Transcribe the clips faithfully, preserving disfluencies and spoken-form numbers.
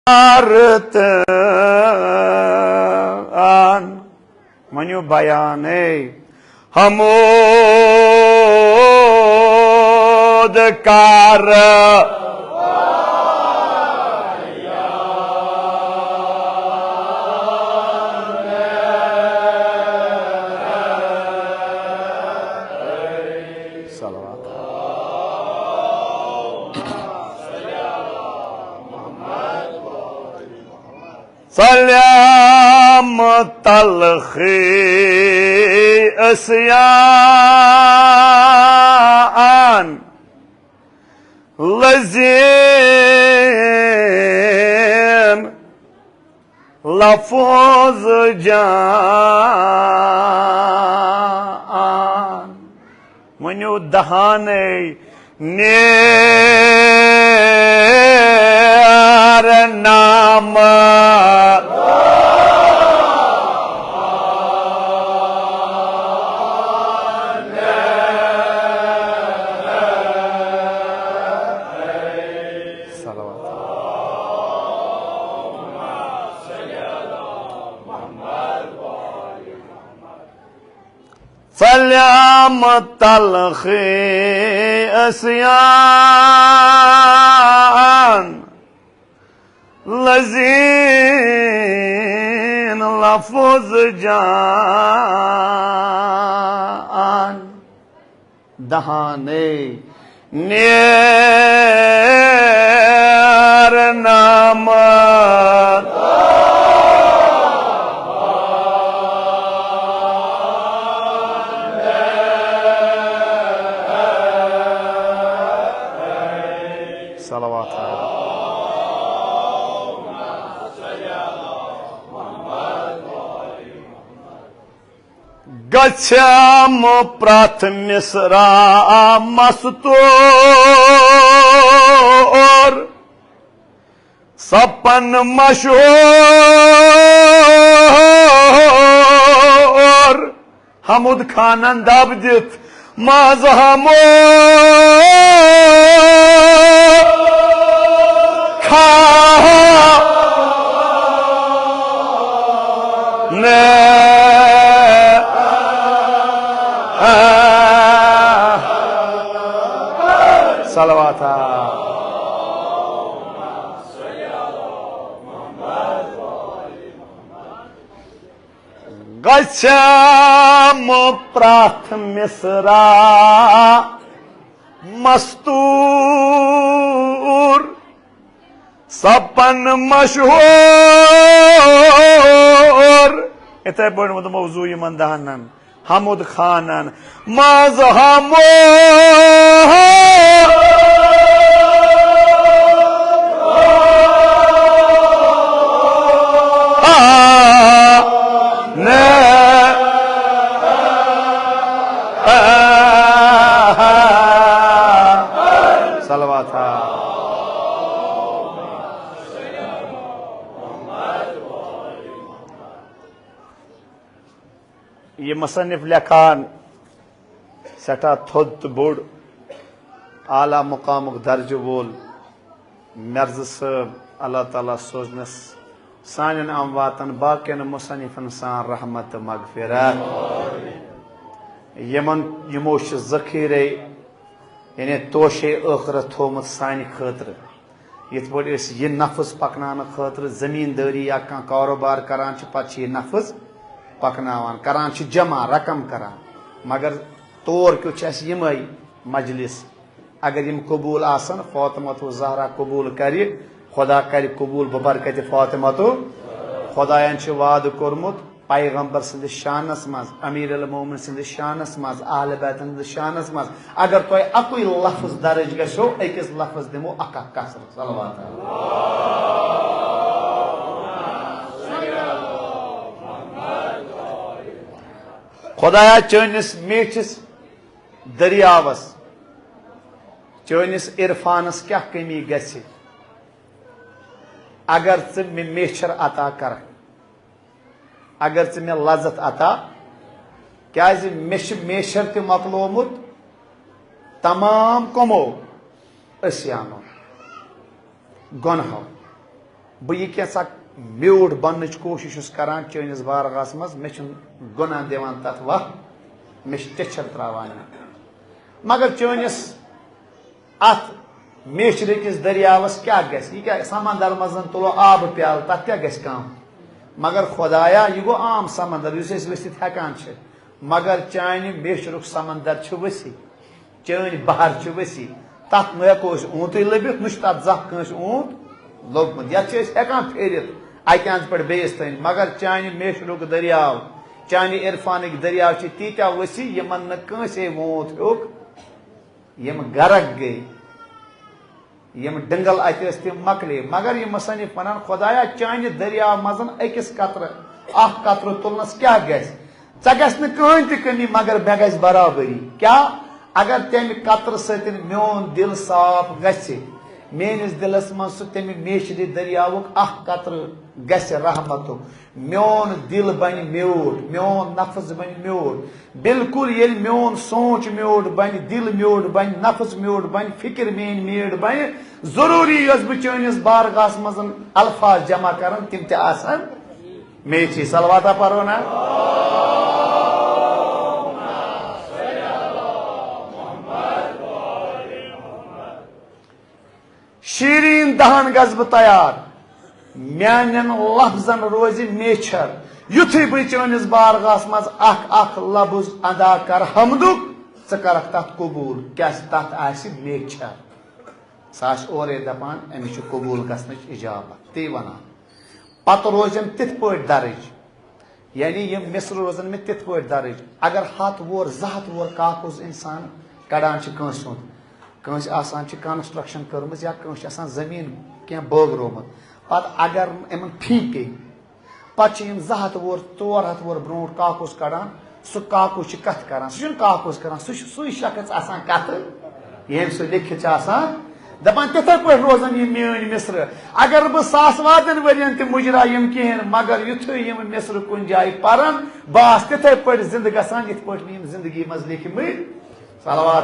عبارت ان، ؤنِو بیانے۔ حمود کر۔ صلوات۔ سلام تلخی عصیان لذین لفظ جان۔ ؤنِو دہانے۔ نیر نام۔ صلوات۔ سلام تلخی عصیان لذین لفظ جان۔ دہانے۔ نیر نام۔ صلوات۔ گژھم پرٛتھ مصرع مستور، سپن مشہور۔ حمود خانن دب دِتھ، ماز ہمو کھا نے۔ صلوات۔ گژھم پرٛتھ مصرع مستور، سپن مشہور۔ یِتھے پٲٹھۍ ووٚن موضوع یِمن دہنن۔ حمود خانن ماز ہمو نے۔ صلوات۔ یہِ مصنف لیکھان، سٮ۪ٹھاہ تھوٚد تہٕ بوٚڑ اعلیٰ مقامُک درجہٕ وول مرزٕ صٲب، اللہ تعالیٰ سوزنس سانٮ۪ن امواتن باقین مصنفن سان رحمت تہٕ مغفرت۔ یِمن، یِمو چھُ ذخیرے، یعنی توشے ٲخرت تھوومُت سانہِ خٲطرٕ۔ یِتھ پٲٹھۍ أسۍ یہِ نفس پکناونہٕ خٲطرٕ زمیٖندٲری یا کانٛہہ کاروبار کران چھِ، پتہٕ چھِ یہِ نفس پکناوان، کران چھِ جمع، رقم کران، مگر تور کیُتھ چھِ اَسہِ یِمے مجلس۔ اگر یِم قبول آسن، فاطمہ الزہرا قبول کرِ، خدا کرِ قبول ببرکت فاطمہ۔ خدایَن چھُ وعدٕ کوٚرمُت، پیغمبر سٕنٛدِس شانس منٛز، امیر المومن سٕنٛدِس شانس منٛز، اہل بیتن سٕنٛدِس شانس منٛز، اگر تۄہہِ اکُے لفظ درج گژھیو، أکِس لفظ دِمو اکھ اکھ کثرت۔ صلوات۔ خدایا، چٲنِس میٖٹھِس دٔریاوس، چٲنِس عرفانس کیٛاہ کٔمی گژھِ، اگر ژٕ مےٚ میچھر عطا کرکھ؟ اگر ژٕ مےٚ لذت عطا، کیازِ مےٚ چھُ میچھر تہِ مۄکلومُت تمام کمو، عصیانو، گۄنہو۔ بہٕ یہِ کینٛژھا میوٗٹھ بننٕچ کوٗشِش چھُس کران چٲنِس بارگاہس منٛز، مےٚ چھُنہٕ گۄناہ دِوان تتھ وَتھ، مےٚ چھِ ٹیٚچھر تراوان یہِ۔ مگر چٲنِس اتھ میچھرِ کِس دٔریاوس کیٛاہ گژھِ؟ یہِ کیٛاہ سمندر منٛز زن تُلو آبہٕ پیالہٕ، تتھ کیٛاہ گژھِ کم؟ مگر خۄدایا، یہِ گوٚو عام سمندر یُس أسۍ ؤسِتھ ہٮ۪کان چھِ، مگر چانہِ میچھرُک سمندر چھُ ؤسیع۔ چٲنۍ بحر چھِ ؤسیع، تَتھ نہٕ ہٮ۪کو أسۍ اوٗنتٕے لٔبِتھ، نہ چھُ تَتھ زانٛہہ کٲنٛسہِ اوٗنت لوٚبمُت۔ یَتھ چھِ أسۍ ہٮ۪کان پھیٖرِتھ اَکہِ اَنٛدٕ پٮ۪ٹھ بیٚیِس تام، مگر چانہِ میچھرُک دٔریاو، چانہِ عرفانٕکۍ دٔریاو چھِ تیٖتیٛاہ ؤسیع، یِمَن نہٕ کٲنٛسے ووٗنت ہیوٚک، یِم غرق گٔے۔ یِم ڈنگل اتہِ ٲسۍ، تِم مۄکلے۔ مگر یہِ مصنف ونان، خۄدایا، چانہِ دٔریاو منٛز أکِس قطرٕ، اکھ قطرٕ تُلنس کیٛاہ گژھِ؟ ژےٚ گژھِ نہٕ کٕہٕنۍ تہِ کٔمی، مگر مےٚ گژھِ برابری۔ کیٛاہ؟ اگر تمہِ قطرٕ سۭتۍ میون دل صاف گژھِ، میٲنِس دلس منٛز سُہ تمہِ میچھرِ دٔریاوُک اکھ قطرٕ گژھِ رحمتُک، میون دل بنہِ میوٗٹھ، میون نفس بنہِ میوٗٹھ۔ بالکل ییٚلہِ میون سونچ میوٗٹھ بنہِ، دل میوٗٹھ بنہِ، نفس میوٗٹھ بنہِ، فکر میٲنۍ میٖٹھ بنہِ، ضروٗری یۄس بہٕ چٲنِس بارگاہس منٛز الفاظ جمع کرن، تِم تہِ آسن میٖٹھی۔ صلواتہ پرو نا۔ شیرین دہن گژھٕ بہٕ تیار، میانٮ۪ن لفظن روزِ میچھر۔ یُتھُے بہٕ چٲنِس بارگاہس منٛز اکھ اکھ لفظ ادا کرٕ حمدُک، ژٕ کرکھ تتھ قبول، کیازِ تتھ آسہِ میچھر۔ سُہ آسہِ اورے دپان، أمِس چھُ قبول گژھنٕچ اجابت، تی ونان۔ پتہٕ روزن تِتھ پٲٹھۍ درٕج۔ یعنی یِم مصرٕ روزن مےٚ تِتھ پٲٹھۍ درٕج۔ اگر ہتھ وُہر، زٕ ہتھ وُہر کاکُز انسان کڑان چھِ کٲنٛسہِ ہُنٛد، کٲنٛسہِ آسان چھِ construction کٔرمٕژ یا کٲنٛسہِ چھِ آسان زٔمیٖن کینٛہہ بٲگرومُت، پتہٕ اگر یِمن فی پیٚیہِ، پتہٕ چھِ یِم زٕ ہتھ وُہر، ژور ہتھ وُہر برونٛٹھ کاکُز کڑان، سُہ کاکُز چھُ کتھٕ کران، سُہ چھُنہٕ کاکُز کران، سُہ چھُ سُے شخص آسان کتھٕ ییٚمۍ سُہ لیکھِتھ چھِ آسان۔ دپان، تِتھے پٲٹھۍ روزن یِم میٲنۍ مصرٕ۔ اگر بہٕ ساس وادن ؤرین تہِ مُجرا یِم کِہیٖنۍ، مگر یُتھُے یِم مصرٕ کُنہِ جایہِ پرن، بہٕ آس تِتھے پٲٹھۍ زِندٕ گژھان، یِتھ پٲٹھۍ مےٚ یِم زندگی منٛز لیکھمٕتۍ۔ صلوات۔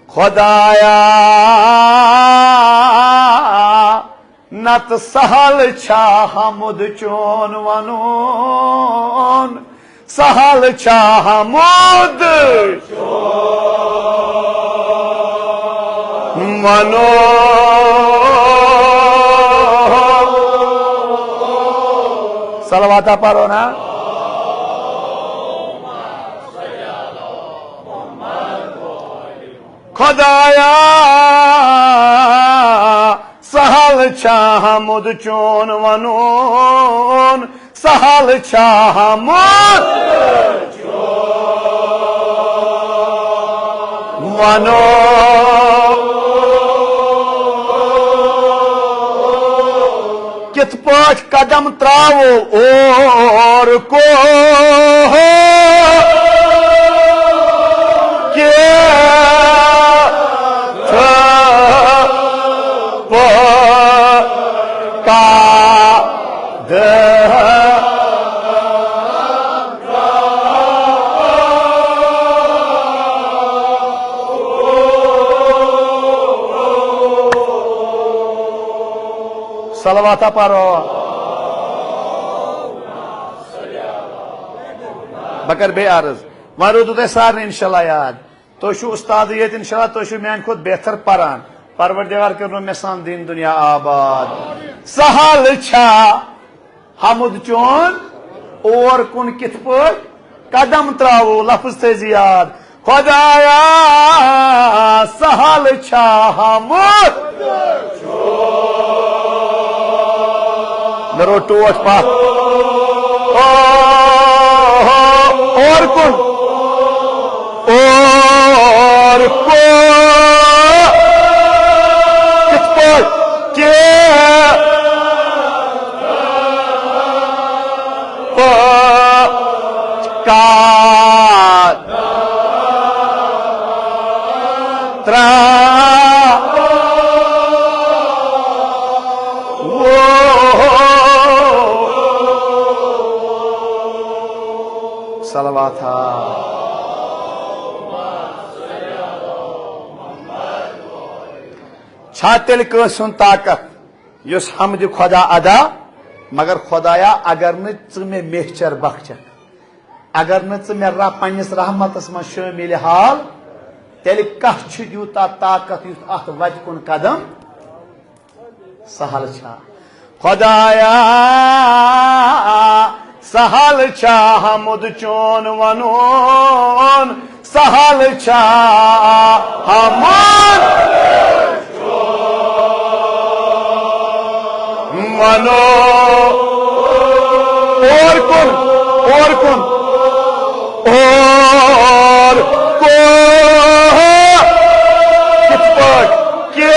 خۄدایا، نتہٕ سہل چھا حمد چون ونُن، سہل چھا حمد ونُن۔ صلواتہ پرو نا۔ خدایا، سہل چھا حمد چون ونُن، سہل چھا حمد ونُن۔ کِتھ پٲٹھۍ قدم تراوو اور کو، کِتھ پٲٹھۍ قدم۔ صلواتہ پرو۔ بہٕ کرٕ بیٚیہِ عرض، وۄنۍ روٗدوٕ تۄہہِ سارنٕے انشاءاللہ یاد۔ تُہۍ چھِو اُستادٕے ییٚتہِ، انشاءاللہ تُہۍ چھِو میانہِ کھۄتہٕ بہتر پران۔ پروردگار کٔرِنو مےٚ سان دین دُنیا آباد۔ سہل چھا حمد چون اور کُن کِتھ پٲٹھۍ قدم تراوو؟ لفظ تھٲیزِ یاد۔ خدایا، سہل چھا حمد؟ مےٚ روٚٹ ٹوٹھ پتھ۔ او، او، اور کُن۔ اور کُن۔ کِتھ پٲٹھۍ؟ کِتھ پٲٹھۍ؟ کتھ ترا۔ صلوات۔ چھا تیٚلہِ کٲنٛسہِ ہُنٛد طاقت یُس حمدِ خۄدا ادا، مگر خۄدایا، اگر نہٕ ژٕ مےٚ میچھر بخچکھ، اگر نہٕ ژٕ مےٚ رب پننِس رحمتس منٛز شٲمِل حال، تیٚلہِ کس چھُ یوٗتاہ طاقت یُتھ اتھ وتہِ کُن قدم سہل چھا؟ خۄدایا، سہل چھا حمد چون ونُن؟ سہل چھا حمد ونُن؟ اور کُن، اور کُن، اور کُن۔ کِتھ پٲٹھۍ؟ کِتھ پٲٹھۍ؟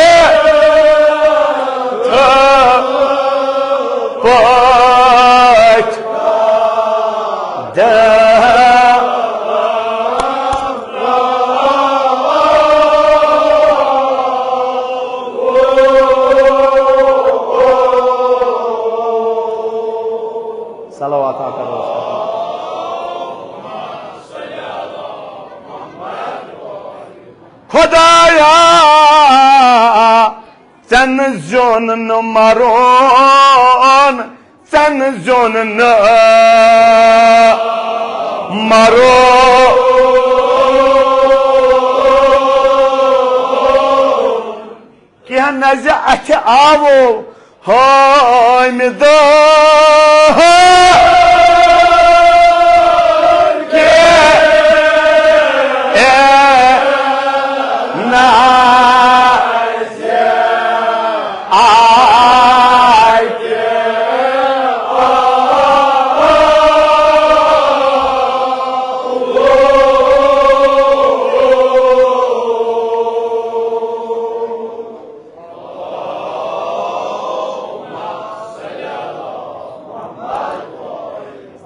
صلوات آقا۔ خۄدایا، ژےٚ نہٕ زیوٗن نہٕ مرُن، ژےٚ نہٕ زیوٗن نہٕ مرُن۔ کینٛہہ نہ زِ اَتھِ آوو حٲمِد۔ کینٛہہ نہ آے۔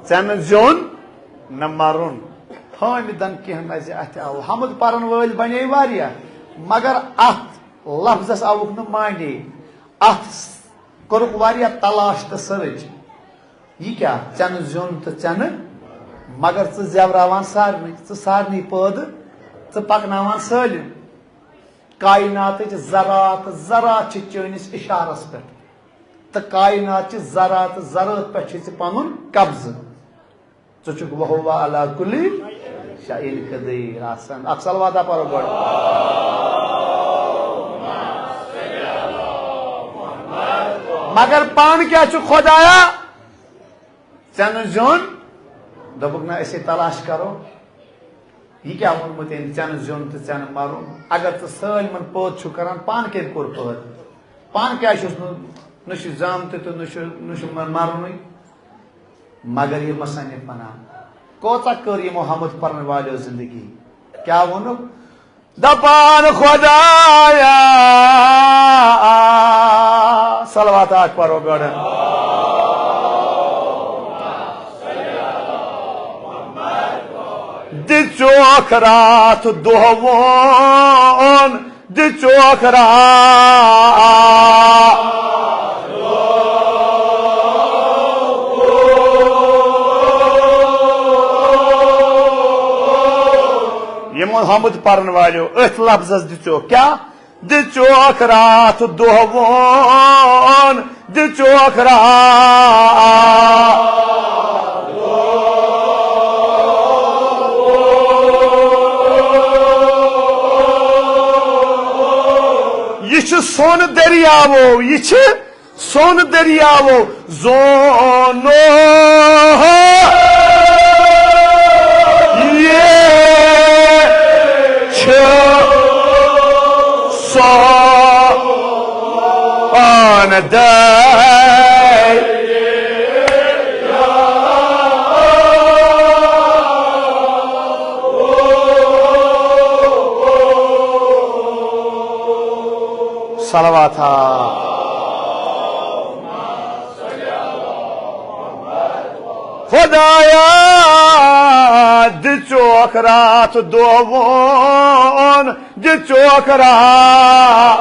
ژےٚ نہٕ زیوٚن نہ مرُن۔ حٲمِدن کینٛہہ نہ زِ اَتھِ آو۔ حمد پرن وٲلۍ بنے واریاہ، مگر اَتھ لفظس آوُکھ نہٕ معنی۔ اَتھ کوٚرُکھ واریاہ تلاش تہٕ سٔرٕچ۔ یہِ کیٛاہ؟ ژےٚ نہٕ زیوٚن تہٕ ژےٚ نہٕ، مگر ژٕ زٮ۪وراوان سارنٕے، ژٕ سارنٕے پٲدٕ، ژٕ پکناوان سٲلِم۔ کائناتٕچ ذرات ذرات چھِ چٲنِس اِشارس پٮ۪ٹھ، تہٕ کائنات چہِ ذرات ذرات پٮ۪ٹھ چھِ ژےٚ پنُن قبضہٕ۔ ژٕ چھُکھ وہو علی کل شیء قدیر آسان۔ اکھ صلوات ہا پرو گۄڈٕ۔ مگر پانہٕ کیٛاہ چھُ خۄدایا؟ ژےٚ نہٕ زیوٚن؟ دوٚپُکھ، نہ، أسے تلاش کرو۔ یہِ کیٛاہ ووٚنمُت أمۍ، ژےٚ نہٕ زیوٚن تہٕ ژےٚ نہٕ مَرُن؟ اگر ژٕ سٲلمَن پٲدٕ چھُکھ کران، پانہٕ کٔمۍ کوٚر پٲدٕ؟ پانہٕ کیٛازِ چھُس نہٕ، نہ چھُ زامتُے تہٕ نہ چھُ، نہ چھُ مَ-، مَرُنُے؟ مگر یہِ مصنف وَنان، کۭژاہ کٔر یِمو حمد پَرَن والیو زندگی؟ کیٛاہ ووٚنُکھ؟ دپان خدایا، صلوات اکھ پرو گۄڈٕ۔ دِژوکھ راتھ دۄہ وون، دِژوکھ راتھ۔ یِمو حمد پرن والیو أتھۍ لفظس دِژیو کیٛاہ؟ دِژیوکھ راتھ دۄہ وون، دِژیوکھ راتھ۔ یہِ چھُ سون دٔریاوو، یہِ چھِ سون دٔریاوو زونو۔ یہِ چھُ سون دٔریاو۔ صلوات ہا۔ خدایا، دِژوکھ راتھ دۄہ وون، دِژوکھ راتھ۔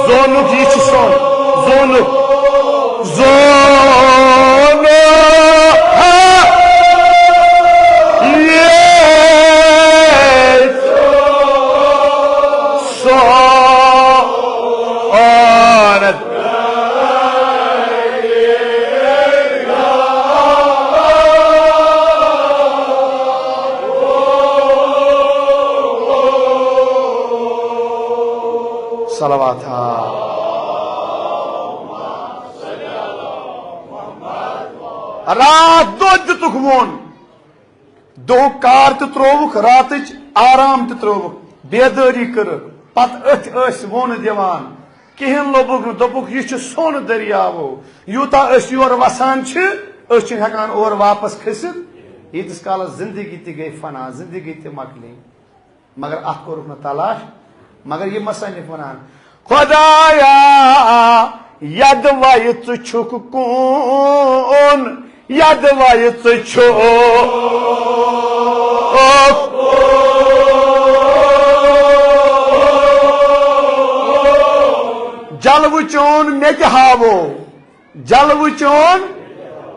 زونُک یہِ چھُ سون، زونُک، زونُک۔ ہا، یہِ صلوات۔ راتھ دۄد دِتُکھ ووٚن، دۄہُک کار تہِ ترٛووُکھ، راتٕچ آرام تہِ ترٛووُکھ، بیدٲری کٔرٕکھ۔ پتہٕ أتھۍ ٲسۍ ووٚن دِوان، کِہیٖنۍ لوٚبُکھ نہٕ، دوٚپُکھ، "یہِ چھُ سوٚن دٔریاوو، یوٗتاہ أسۍ یورٕ وسان چھِ، أسۍ چھِنہٕ ہٮ۪کان اورٕ واپس کھٔسِتھ۔" ییٖتِس کالس زندگی تہِ گٔے فنا، زندگی تہِ مۄکلے۔ مگر اتھ کوٚرُکھ نہٕ تلاش۔ مگر یہِ مصنف ونان، خدایا، یدوے ژٕ چھُکھ کون، یدوے ژٕ چھُکھ۔ جلوٕ چون مےٚ تہِ ہاوو۔ جلوٕ چون،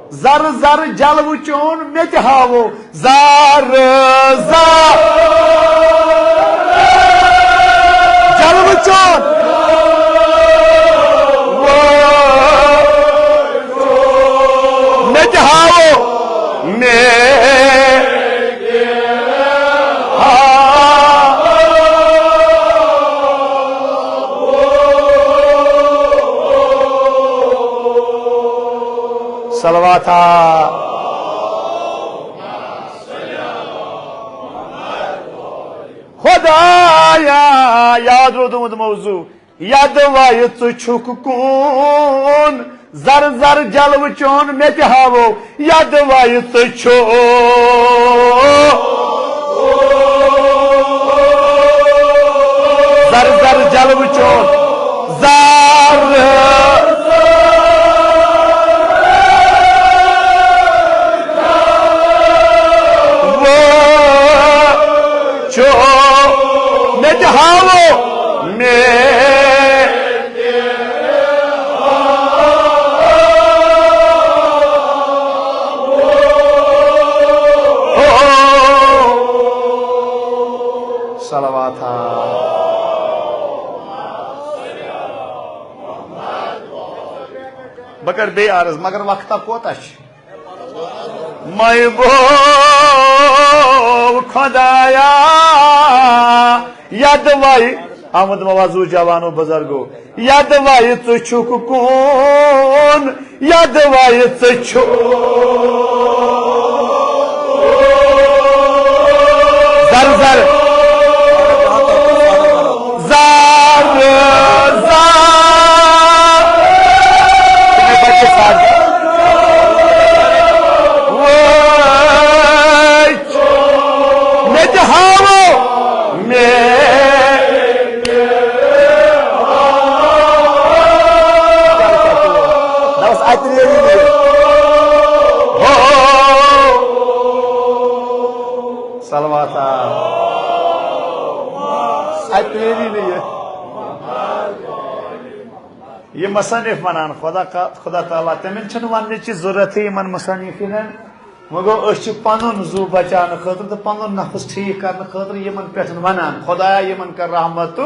زر زر جلوٕ چون، مےٚ تہِ ہاوو زر زر۔ جلوٕ چون، مےٚ تہِ ہاوو، مےٚ صلوات۔ خدایا، یاد روٗدمُت موضوع، یدوے ژٕ چھُکھ کون، زر زر جلوٕ چون مےٚ تہِ ہاوو، یدوے ژٕ چھُکھ۔ زر زر جلوٕ چون، زر وو چھُ مےٚ تہِ ہاوو، مےٚ صلوات۔ بہٕ کرٕ بیٚیہِ عرض، مگر وقتہ کوتاہ چھُ؟ مے بول خدایا، یدوے، آمد موازو جوانو بزرگو، یدوے ژٕ چھُکھ کون، یدوے ژٕ چھُکھ۔ زر زر۔ زر زر۔ تِمے بچہِ سر۔ وٲے۔ مےٚ تہِ ہاوو۔ مےٚ۔ نہ اوس اتہِ ریلی نہٕ۔ ہو۔ صلوات۔ اتہِ ریلی نہٕ۔ یہِ مصنف ونان، خدا کا-، خدا تعالیٰ، تٔمِس چھُنہٕ وننٕچ ضروٗرتٕے یِمن مصنفینن۔ وۄنۍ گوٚو، أسۍ چھِ پنُن زُو بچاونہٕ خٲطرٕ تہٕ پنُن نفس ٹھیٖک کرنہٕ خٲطرٕ یِمن پٮ۪ٹھ ونان، خدایا، یِمن کر رحمت۔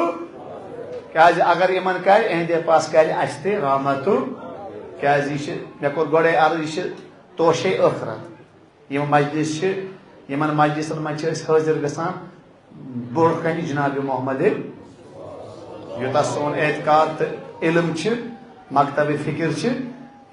کیازِ اگر یِمن کرِ، اہندِ پاس کرِ اسہِ تہِ رحمت۔ کیازِ یہِ چھِ، مےٚ کوٚر گۄڈے عرض، یہِ چھِ توشے ٲخرت۔ یِم مجلس چھِ، یِمن مجلسن منٛز چھِ أسۍ حٲضِر گژھان برونٛٹھ کنہِ جناب محمد۔ یوٗتاہ سون اعتقاد تہٕ علم چھِ، مکتب فکر چھِ،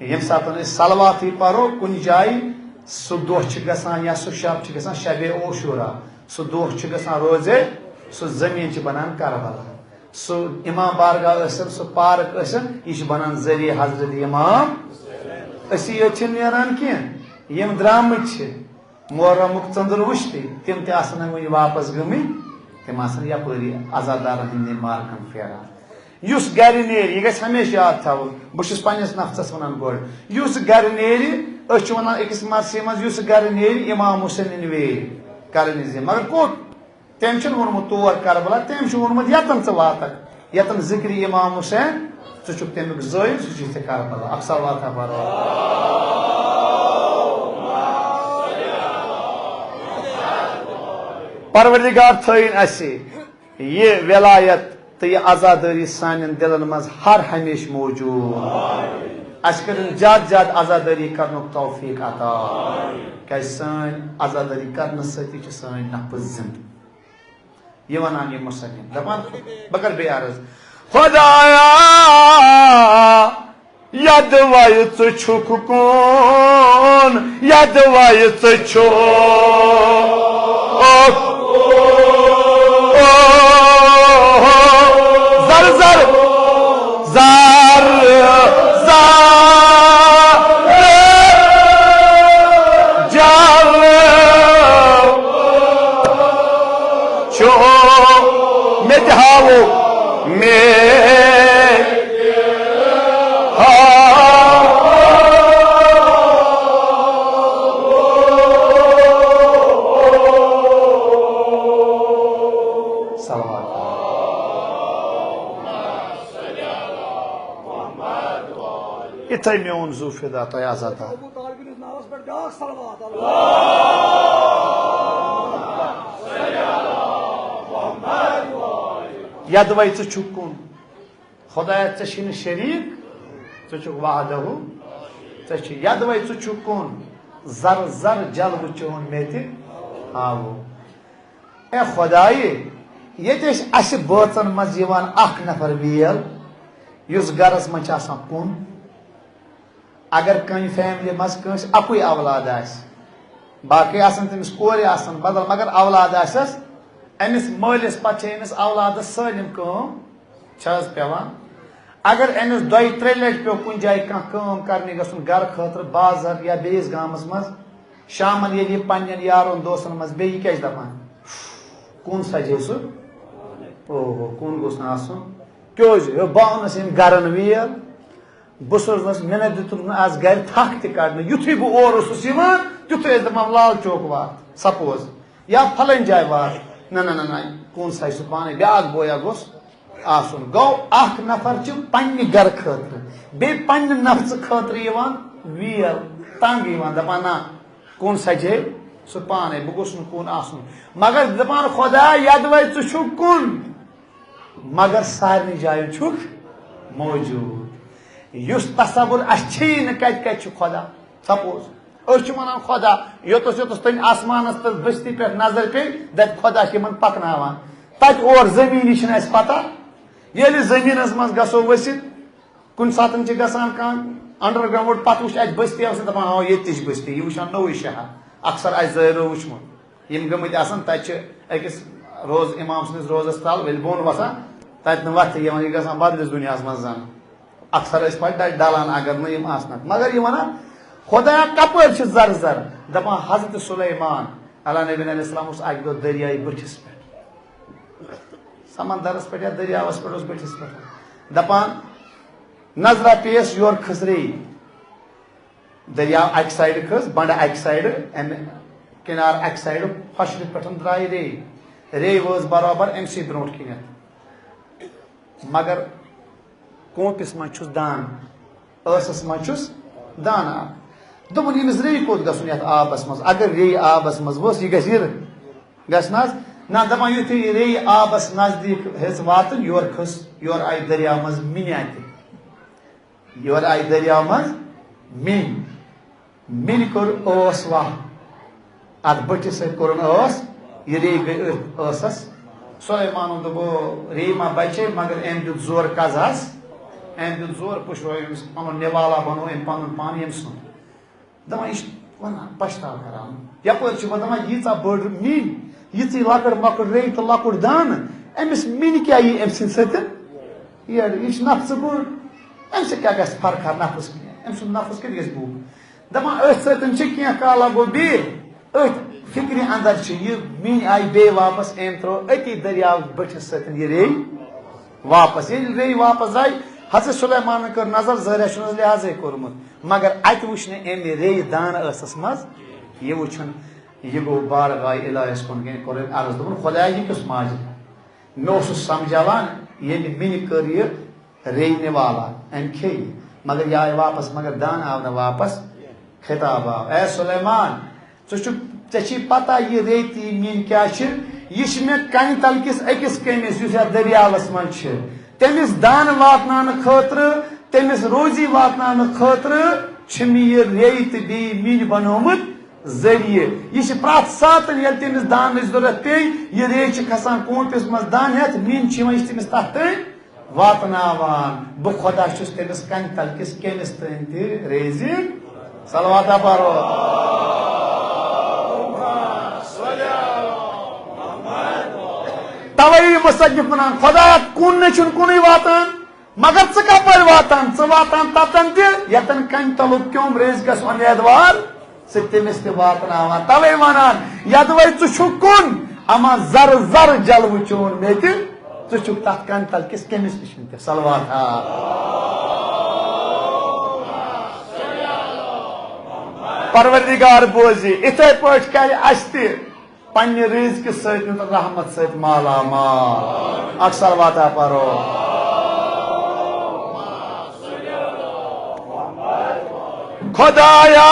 ییٚمہِ ساتہٕ أسۍ صلواتٕے پرو کُنہِ جایہِ، سُہ دۄہ چھُ گژھان یا سُہ شب چھُ گژھان شبِ عاشورہ، سُہ دۄہ چھُ گژھان روزے، سُہ زٔمیٖن چھِ بنان کربلا۔ سُہ امام بارگاہ ٲسِن، سُہ پارک ٲسِن، یہِ چھِ بنان ذٔریعہٕ حضرت امام۔ أسی یوت چھِنہٕ نیران کینٛہہ، یِم درٛامٕتۍ چھِ محرمُک ژٔنٛدٕر وٕچھتٕے، تِم تہِ آسَن نہٕ وٕنہِ واپس گٔمٕتۍ، تِم آسَن یپٲری عزادارَن ہٕنٛدِ مارکَن پھیران۔ یُس گرِ نیرِ، یہِ گژھِ ہمیشہِ یاد تھاوُن، بہٕ چھُس پنٛنِس نفسَس وَنان گۄڈٕ، یُس گرِ نیرِ، أسۍ چھِ وَنان أکِس مدرسہِ منٛز، یُس گرِ نیرِ، امام حسینٕنۍ ویرِ کرٕنۍ زِ، مگر کوٚت؟ تٔمۍ چھُنہٕ ووٚنمُت تور کربلا، تٔمۍ چھُ ووٚنمُت ییٚتٮ۪ن ژٕ واتکھ، ییٚتٮ۪ن ذکرِ امام حسین، ژٕ چھُکھ تَمیُک زٲیِد، سُہ چھُے ژےٚ کربلا۔ اکھ صلوات ہا پرو۔ پروردگار تھٲیِن اَسہِ یہِ ولایت تہٕ یہِ عزادٲری سانٮ۪ن دِلن منٛز ہر ہمیشہٕ موجود۔ اَسہِ کٔرِن زیادٕ زیادٕ عزادٲری کرنُک توفیق عطا، کیازِ سٲنۍ عزادٲری کرنہٕ سۭتی چھِ سٲنۍ نفس زِندٕ۔ یہِ وَنان یہِ مصنف، دَپان، بہٕ کَرٕ بیٚیہِ عرض، خۄدایا، یَدوَے ژٕ چھُکھ کُن، یَدوَے ژٕ چھُکھ۔ زر زر، زر زر، جل چھُ مےٚ تہِ ہاوو، مےٚ تہِ ہاوو۔ صلوات۔ یِتھے میون زُو فدا تۄہہِ عزت۔ ابو طالب نِس ناوس پٮ۪ٹھ بیٛاکھ صلوات۔ یَدوَے ژٕ چھُکھ کُن۔ خۄدایا، ژےٚ چھُے نہٕ شریٖک، ژٕ چھُکھ وحدہ۔ ژےٚ چھُ یَدوَے ژٕ چھُکھ کُن۔ زر زر جلوٕ چون مےٚ تہِ ہاوو۔ اے خۄدایہِ، ییٚتہِ ٲسۍ اَسہِ بٲژن منٛز یِوان اکھ نفر ویل، یُس گرس منٛز چھُ آسان کُن۔ اگر کٲنٛسہِ فیملی منٛز کٲنٛسہِ اَکُے اولاد آسہِ، باقٕے آسن تٔمِس کورِ آسن بدل، مگر اولاد آسٮ۪س، أمِس مٲلِس پتہٕ چھِ أمِس اولادس سٲلِم کٲم چھِ حظ پٮ۪وان۔ اگر أمِس دۄیہِ ترٛیٚیہِ لٹہِ پیوٚو کُنہِ جایہِ کانٛہہ کٲم کرنہِ گژھُن گرٕ خٲطرٕ بازر یا بیٚیِس گامس منٛز، شامن ییٚلہِ یہِ پننٮ۪ن یارن دوستن منٛز بیٚیہِ، یہِ کیٛاہ چھِ دپان؟ کُن سجے سُہ؟ اوہو، کُن گوٚژھ نہٕ آسُن۔ کیٛازِ؟ ہے، بہٕ آونس ییٚمۍ گرن ویل، بہٕ سوزنس، مےٚ نہ دیُتُکھ نہٕ از گرِ تھکھ تہِ کڑنہٕ۔ یُتھُے بہٕ اورٕ اوسُس یِوان، تیُتھُے ٲسۍ دپان، لال چوک وات، سپوز، یا فلٲنۍ جایہِ وات۔ نہ، نہ، نہ، نہ، کُن سجہِ سُہ پانے، بیٛاکھ بویا گوٚژھ آسُن۔ گوٚو، اکھ نفر چھُ پننہِ گرٕ خٲطرٕ، بیٚیہِ پننہِ نفژٕ خٲطرٕ یِوان ویل، تنگ یِوان، دپان، نہ، کُن سجے سُہ پانے، بہٕ گوٚژھ نہٕ کُن آسُن۔ مگر دپان، خۄدا، یدوے ژٕ چھُکھ کُن، مگر سارنٕے جاین چھُکھ موجود۔ یُس تصور اَسہِ چھُیی نہٕ، کتہِ کتہِ چھُ خۄدا؟ سپوز، أسۍ چھِ وَنان خۄدا، یوٚتَس یوٚتَس تٔمۍ آسمانَس تہٕ بستی پٮ۪ٹھ نظر پیٚیہِ، دَپہِ خۄدا چھِ یِمَن پَکناوان۔ تَتہِ اورٕ زٔمیٖنٕچ چھِنہٕ اَسہِ پَتہ۔ ییٚلہِ زٔمیٖنَس منٛز گژھو ؤسِتھ، کُنہِ ساتَن چھِ گژھان کانٛہہ underground، پَتہٕ وٕچھ اَتہِ بستی، آسان دَپان، ہاو، ییٚتہِ تہِ چھِ بستی، یہِ وٕچھان نوٚوُے شہر۔ اکثر اَسہِ زٲیرو وٕچھمُت۔ یِم گٔمٕتۍ آسَن، تَتہِ چھِ أکِس روز، اِمام سٕنٛدِس روزَس تَل، ییٚلہِ بۄن وَسان، تَتہِ نہٕ وَتھٕے یِوان، یہِ گژھان بدلِس دُنیاہَس منٛز زَن۔ اکثر ٲسۍ پَتہٕ ڈ-، ڈلان، اگر نہٕ یِم آسنَکھ۔ مگر یہِ وَنان، خۄدایا، کَپٲرۍ چھِ زَرٕ زَرٕ؟ دَپان، حضرت سُلیمان علیٰ نبینا علیہ السلام اوس اَکہِ دۄہ دٔریایہِ بٔٹھِس پٮ۪ٹھ، سمندرَس پٮ۪ٹھ یا دٔریاوَس پٮ۪ٹھ اوس بٔٹھِس پٮ۪ٹھ۔ دَپان، نظرا پیٚیَس، یورٕ کھٔژ ریٚیہِ۔ دٔریاو اَکہِ سایڈٕ کھٔژ، بَنٛڈٕ اَکہِ سایڈٕ، اَمہِ کِنارٕ اَکہِ سایڈٕ، خۄشکہِ پٮ۪ٹھ درٛایہِ ریٚیہِ۔ ریٚیہِ وٲژ برابر أمۍ سٕے برٛونٛٹھ کِنٮ۪تھ۔ مگر کوٗنٛپِس منٛز چھُس دانہٕ، ٲسَس منٛز چھُس دانہٕ اَکھ۔ دوٚپُن، ییٚمِس ریٚیہِ کوٚت گژھُن یَتھ آبَس منٛز؟ اگر ریٚیہِ آبَس منٛز ؤژھ، یہِ گژھِ یِرٕ۔ گژھِ نہ حظ؟ نہ، دَپان، یُتھُے یہِ ریٚیہِ آبَس نزدیٖک ہیٚژ واتُن، یورٕ کھٔژ، یورٕ آیہِ دٔریاو منٛز مِنہِ اَتہِ۔ یورٕ آیہِ دٔریاو منٛز مِنۍ۔ مِنہِ کوٚر ٲس واہ۔ اَتھ بٔٹھِس سۭتۍ کوٚرُن ٲس۔ یہِ ریٚیہِ گٔے أتھۍ ٲسَس۔ سُلیمانُن دوٚپ، ریٚیہِ ما بَچے، مگر أمۍ دیُت زورٕ قضاہَس۔ أمۍ دیُت زورٕ، پُشرو أمِس پَنُن نِوالا، بَنوو أمۍ پَنُن پان ییٚمۍ سُنٛد۔ دَپان، یہِ چھِ وَنان، پَشتاو کَران۔ یَپٲرۍ چھِ وۄنۍ دَپان، ییٖژاہ بٔڑ مِنۍ، یِژٕے لۄکٕٹ مۄکٕٹ ریٚیہِ تہٕ لۄکُٹ دانہٕ، أمِس مِنہِ کیٛاہ یی أمۍ سٕنٛدِ سۭتۍ؟ یہِ، یہِ چھِ نفسہٕ بوٚڑ۔ أمۍ سۭتۍ کیٛاہ گژھِ فرقہ نفس کینٛہہ؟ أمۍ سُنٛد نفس کَتہِ گژھِ بوٚڑ؟ دَپان، أتھۍ سۭتۍ چھِ کینٛہہ کالا گوٚو بیٚیہِ، أتھۍ فِکرِ اَندَر چھِ یہِ مِنۍ آیہِ بیٚیہِ واپس، أمۍ ترٛٲو أتی دٔریاو بٔٹھِس سۭتۍ یہِ ریٚیہِ واپس۔ ییٚلہِ ریٚیہِ واپس آیہِ، حضرت سُلیمانَن کٔر نظر، ظٲہرہ چھُنہٕ حظ لحاظے کوٚرمُت۔ مگر اَتہِ وٕچھ نہٕ أمۍ ریٚیہِ دانہٕ ٲسَس منٛز، یہِ وٕچھُن، یہِ گوٚو بارگاہ الٰہِس کُن، کٔمۍ کوٚر أمۍ عرض، دوٚپُن، خۄدایا، یہِ کیُتھ ماجد؟ مےٚ اوسُس سمجھاوان، ییٚمہِ مِنہِ کٔر یہِ ریٚیہِ نِوالا، أمۍ کھیٚیہِ، مگر یہِ آیہِ واپس، مگر دانہٕ آو نہٕ واپس۔ خطاب آو، اے سلیمان، ژٕ چھُکھ، ژےٚ چھِی پتہ یہِ ریٚیہِ تہٕ یہِ مِنۍ کیٛاہ چھِ؟ یہِ چھِ مےٚ کنہِ تل کِس أکِس کٔمِس، یُس یَتھ دٔریاوس منٛز چھِ۔ تٔمِس دانہٕ واتناونہٕ خٲطرٕ، تٔمِس روزی واتناونہٕ خٲطرٕ چھِ مےٚ یہِ ریٚیہِ تہٕ بیٚیہِ مِنۍ بنومُت ذٔریعہٕ۔ یہِ چھِ پرٛٮ۪تھ ساتہٕ، ییٚلہِ تٔمِس دانٕچ ضوٚرتھ پیٚیہِ، یہِ ریٚیہِ چھِ کھسان کوٗنٛپِس منٛز دانہٕ ہٮ۪تھ، مِنۍ چھِ یِوان، یہِ چھِ تٔمِس تَتھ تٔنۍ واتناوان۔ بہٕ خۄدا چھُس تٔمِس کنہِ تل کِس کیمِس تام تہِ ریزِ۔ صلوات پرو۔ توے مصنف ونان، خۄدایا، کُن نہ چھُنہٕ کُنُے واتان، مگر ژٕ کپٲرۍ واتان؟ ژٕ واتان تتن تہِ، یتن کنہِ تلُک کیوٚم ریزِ گژھِ اُمیدوار۔ ژٕ تٔمِس تہِ واتناوان۔ توے ونان، یدوے ژٕ چھُکھ کُن، اما زر زر جلوٕ چون مےٚ تہِ، ژٕ چھُکھ تتھ کنہِ تل کِس کٔمِس نِش تہِ۔ صلوات ہا۔ پروردگار بوزِ، اِتھے پٲٹھۍ کرِ اسہِ تہِ پننہِ رزقہِ سۭتۍ تہٕ رحمت سۭتۍ مالا مال۔ اکھ صلوات ہا پرو۔ خدایا،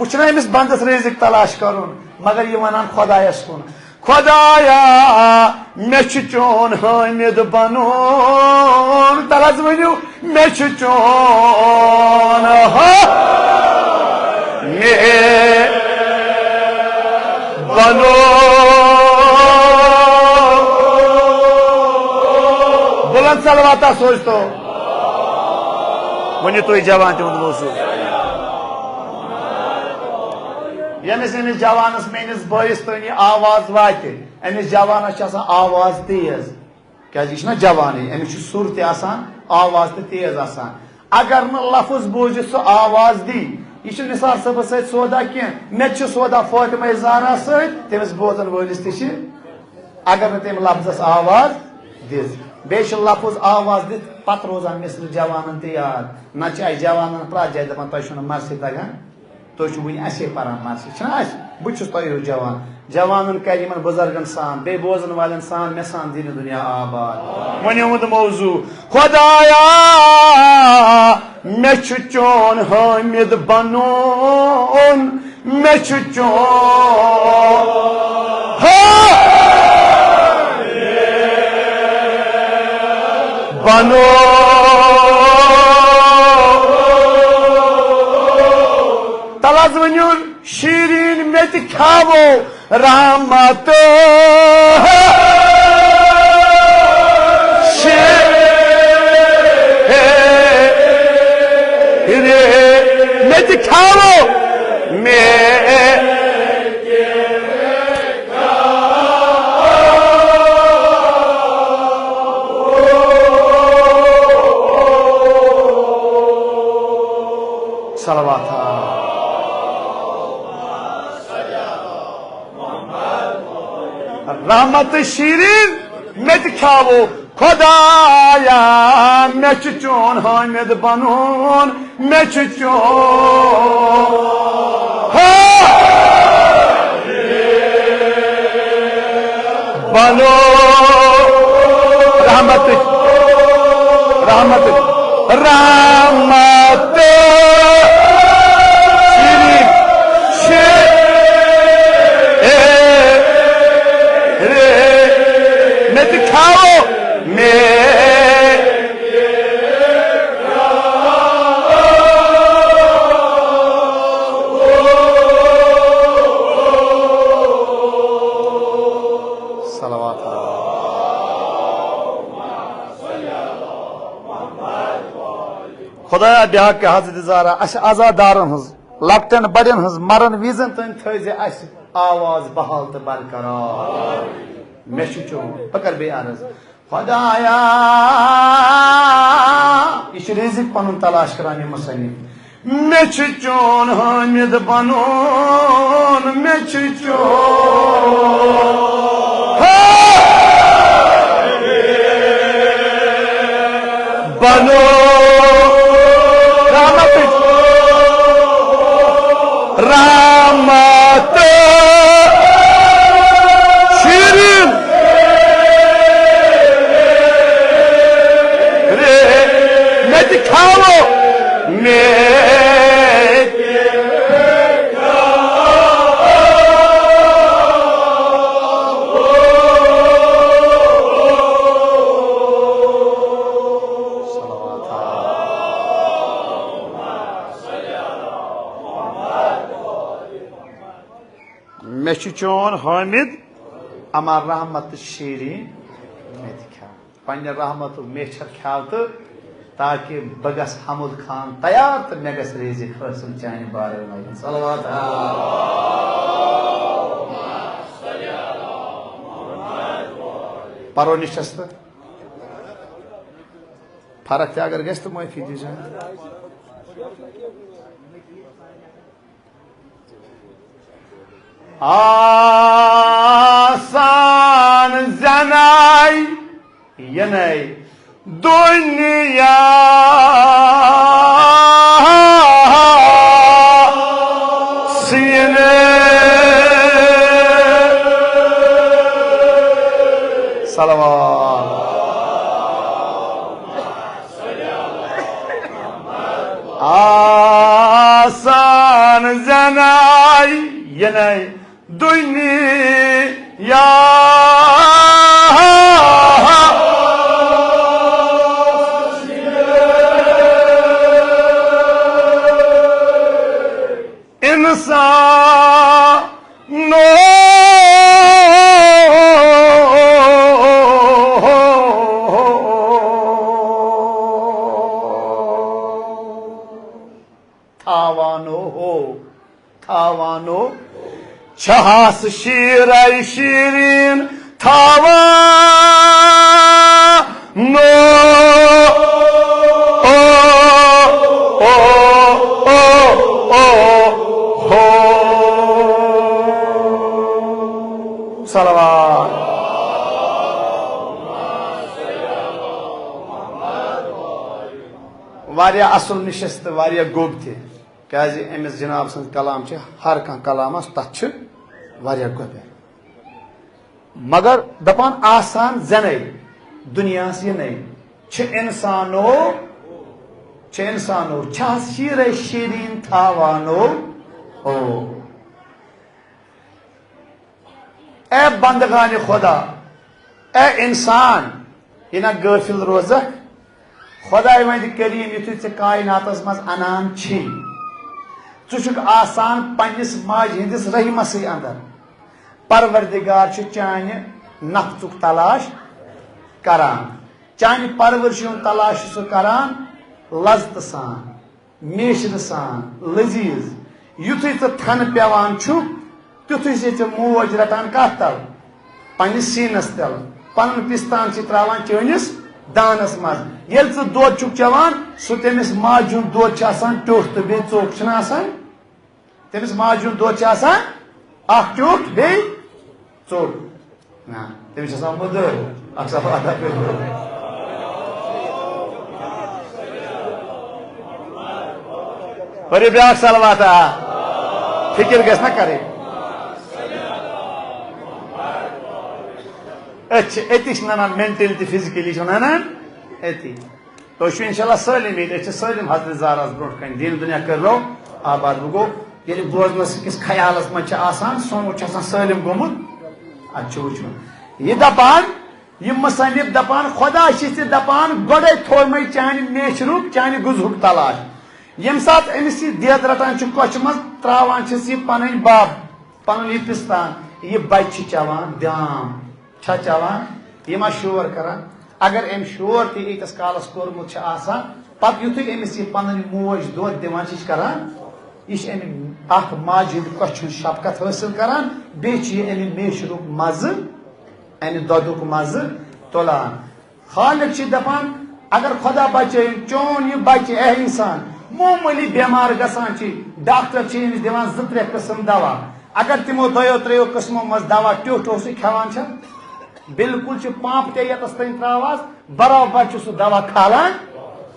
وۄنۍ چھُنہ أمِس بندس رزق تلاش کرُن، مگر یہِ ونان خدایس کُن، خدایا، مےٚ چھُ چون حٲمد بنُن۔ تَلہٕ حظ ؤنِو، مےٚ چھُ چون حٲمد بنُن۔ بلند صلوات سوزتو۔ ؤنِو تُہۍ جوان تِہُنٛد موضوع۔ ییٚمِس، ییٚمِس جوانس، میٲنِس بٲیِس تٲنی آواز واتہِ، أمِس جوانس چھِ آسان آواز تیز، کیازِ یہِ چھُنہ جوانٕے، أمِس چھُ سُر تہِ آسان، آواز تہِ تیز آسان۔ اگر نہٕ لفظ بوٗزِتھ سُہ آواز دی، یہِ چھُ نثار صٲبس سۭتۍ سودا کینٛہہ، مےٚ تہِ چھُ سودا فاطمہ زہرا سۭتۍ، تٔمِس بوزن وٲلِس تہِ چھِ، اگر نہٕ تٔمۍ لفظس آواز دِژ۔ بیٚیہِ چھُ لفظ آواز دِتھ پتہٕ روزان مِثلہٕ جوانن تہِ یاد، نتہٕ چھِ اَسہِ جوانن پرٛٮ۪تھ جایہِ دپان، تۄہہِ چھُو نہٕ مرثی تگان۔ تُہۍ چھِو وُنہِ اَسے پَران مرثی، چھِنہ اَسہِ؟ بہٕ چھُس تۄہہِ ہیوٗ جوان۔ جوانَن کَرِ یِمَن بُزرگَن سان، بیٚیہِ بوزَن والٮ۪ن سان، مےٚ سان دِنہِ دُنیا آباد۔ وۄنۍ یِہُنٛد موضوع، خۄدایا، مےٚ چھُ چون حٲمِد بَنُن، مےٚ چھُ چون حٲمِد بنو۔ تَلہٕ حظ ؤنِو، شیٖریٖن مےٚ تہِ کھیاوو رحمت۔ شیٖریٖن مےٚ تہِ کھیاوو، مےٚ صلوات۔ رحمت شیرین مت کھاوو خدایا، مےٚ چھُ چون حٲمد بنُن۔ مےٚ چھُ چون۔ ہا! بنو رحمت، رحمت، رحمت۔ شیرین، شیرین، مےٚ تہِ کھاو، مےٚ صلوات۔ خدایا، بحق حضرت زہرا، اسہِ عزادارن ہٕنٛز، لۄکٹٮ۪ن بڑٮ۪ن ہٕنٛز مرن وِزن تام تھٲیزِ اسہِ آواز بحال تہٕ برقرار۔ مےٚ چھُ چون، بہٕ کرٕ بیٚیہِ عرض۔ خدایا، یہِ چھُ رزق پنُن تلاش کران یہِ مصنف۔ مےٚ چھُ چون حٲمد بنُن، مےٚ چھُ چون حٲمد بنُن۔ رحمتٕچ رحمت شیرین، مےٚ تہِ کھاوو، مےٚ تہِ کھاوو۔ مےٚ چھُ چون حٲمد، اما رحمت شیرین مےٚ تہِ کھیاو۔ پننہِ رحمتُک میچھر کھیاو تہٕ، تاکہِ بہٕ گژھٕ حمد خان تیار تہٕ مےٚ گژھِ رزق حٲصِل چانہِ بارے منٛز۔ صلوات۔ پرو نِشست۔ فرق تہِ اگر گژھِ تہٕ معٲفی دیٖزیو۔ آسان زناے یناے دنیا سینہٕ۔ صلوات۔ آسان زناے یناے دنیا۔ انسان نو تھاوانو ہو، تھاوانو چھہس شیرے شیرین تھاوانو۔ او، او، او، او، ہو۔ صلوات۔ واریاہ اصل نشست، واریاہ گوٚب تہِ۔ کیازِ أمِس جناب سٕنٛز کلام چھِ، ہر کانٛہہ کلام آسہِ، تتھ چھِ واریاہ گۄبیر۔ مگر دپان آسان زنے دنیاہس یہِ نے چھِ انسانو، چھِ انسانو، چھس شیرے شیرین تھاوانو۔ او۔ اے بندگان خدا، اے انسان، یہِ نہ غٲفل روزکھ۔ خداے وند کریم، یُتھُے ژےٚ کائناتس منٛز انان چھی، ژٕ چھُکھ آسان پننِس ماجہِ ہٕنٛدِس رحمسٕے اندر۔ پروردگار چھُ چانہِ نفژُک تلاش کران، چانہِ پرورشہِ ہُنٛد تلاش چھُ سُہ کران لذتہٕ سان۔ میچھرٕ سان، لذیذ۔ یُتھُے ژٕ تھنہٕ پٮ۪وان چھُکھ، تیُتھُے چھے ژےٚ موج رٹان کتھ تل؟ پننِس سیٖنس تل۔ پنُن پستان چھِ تراوان چٲنِس دانس منٛز۔ ییٚلہِ ژٕ دۄد چھُکھ چٮ۪وان، سُہ تٔمِس ماجہِ ہُنٛد دۄد چھُ آسان ٹیوٚٹھ تہٕ بیٚیہِ ژوٚک، چھُنہٕ آسان؟ تٔمِس ماجہِ ہُنٛد دۄد چھُ آسان اکھ ٹیوٚٹھ بیٚیہِ ژوٚٹ۔ نہ، تٔمِس چھُ آسان مٔدٕر۔ اکھ سا وعدہ کٔرِو۔ پٔرِو بیٛاکھ صلوات، آ۔ فکر گژھِ نہ کرٕنۍ۔ أسۍ چھِ أتی چھِ ننان مینٹلی تہٕ فزیکلی چھِ ننان أتی۔ تُہۍ چھِو انشاءاللہ سٲلِم ییٚتہِ، أسۍ چھِ سٲلِم حضرت زہراہَس برونٛٹھ کَنہِ۔ دیٖن دُنیا کٔرنو آباد۔ وۄنۍ گوٚو، ییٚلہِ بوزنَس أکِس خیالَس منٛز چھِ آسان، سونٛچ چھِ آسان سٲلِم گوٚمُت، اَتہِ چھُ وٕچھُن۔ یہِ دَپان، یہِ مُصنِف دَپان، خۄدا چھِ ژےٚ دَپان، گۄڈَے تھوٚو مےٚ چانہِ میچھرُک، چانہِ غذہُک تلاش۔ ییٚمہِ ساتہٕ أمِس یہِ دٮ۪د رَٹان چھُ کۄچھِ منٛز، ترٛاوان چھِس یہِ پَنٕنۍ بَب، پَنُن یہِ پِستان، یہِ بَچہِ چھِ چٮ۪وان دام۔ چھا چٮ۪وان؟ یہِ ما شور کران؟ اگر أمۍ شور تہِ ییٖتِس کالس کوٚرمُت چھُ آسان، پتہٕ یُتھُے أمِس یہِ پنٕنۍ موج دۄد دِوان چھِ، یہِ چھِ کران، یہِ چھِ اَمہِ اکھ ماجہِ ہُنٛد کۄچھِ ہُنٛد شفقت حٲصِل کران، بیٚیہِ چھِ یہِ اَمہِ میچھرُک مزٕ، اَمہِ دۄدُک مزٕ تُلان۔ خالق چھِ دپان، اگر خدا بچٲیِن چون یہِ بچہِ، اے انسان، معموٗلی بٮ۪مار گژھان چھِ، ڈاکٹر چھِ أمِس دِوان زٕ ترٛےٚ قٕسم دوا۔ اگر تِمو دۄیو ترٛیٚیو قٕسمو منٛز دوا ٹیوٚٹھ اوس، یہِ کھٮ۪وان چھا؟ بالکل چھُ پمپ تہِ ییٚتس تام تراوان، برابر چھُ سُہ دوا کھالان،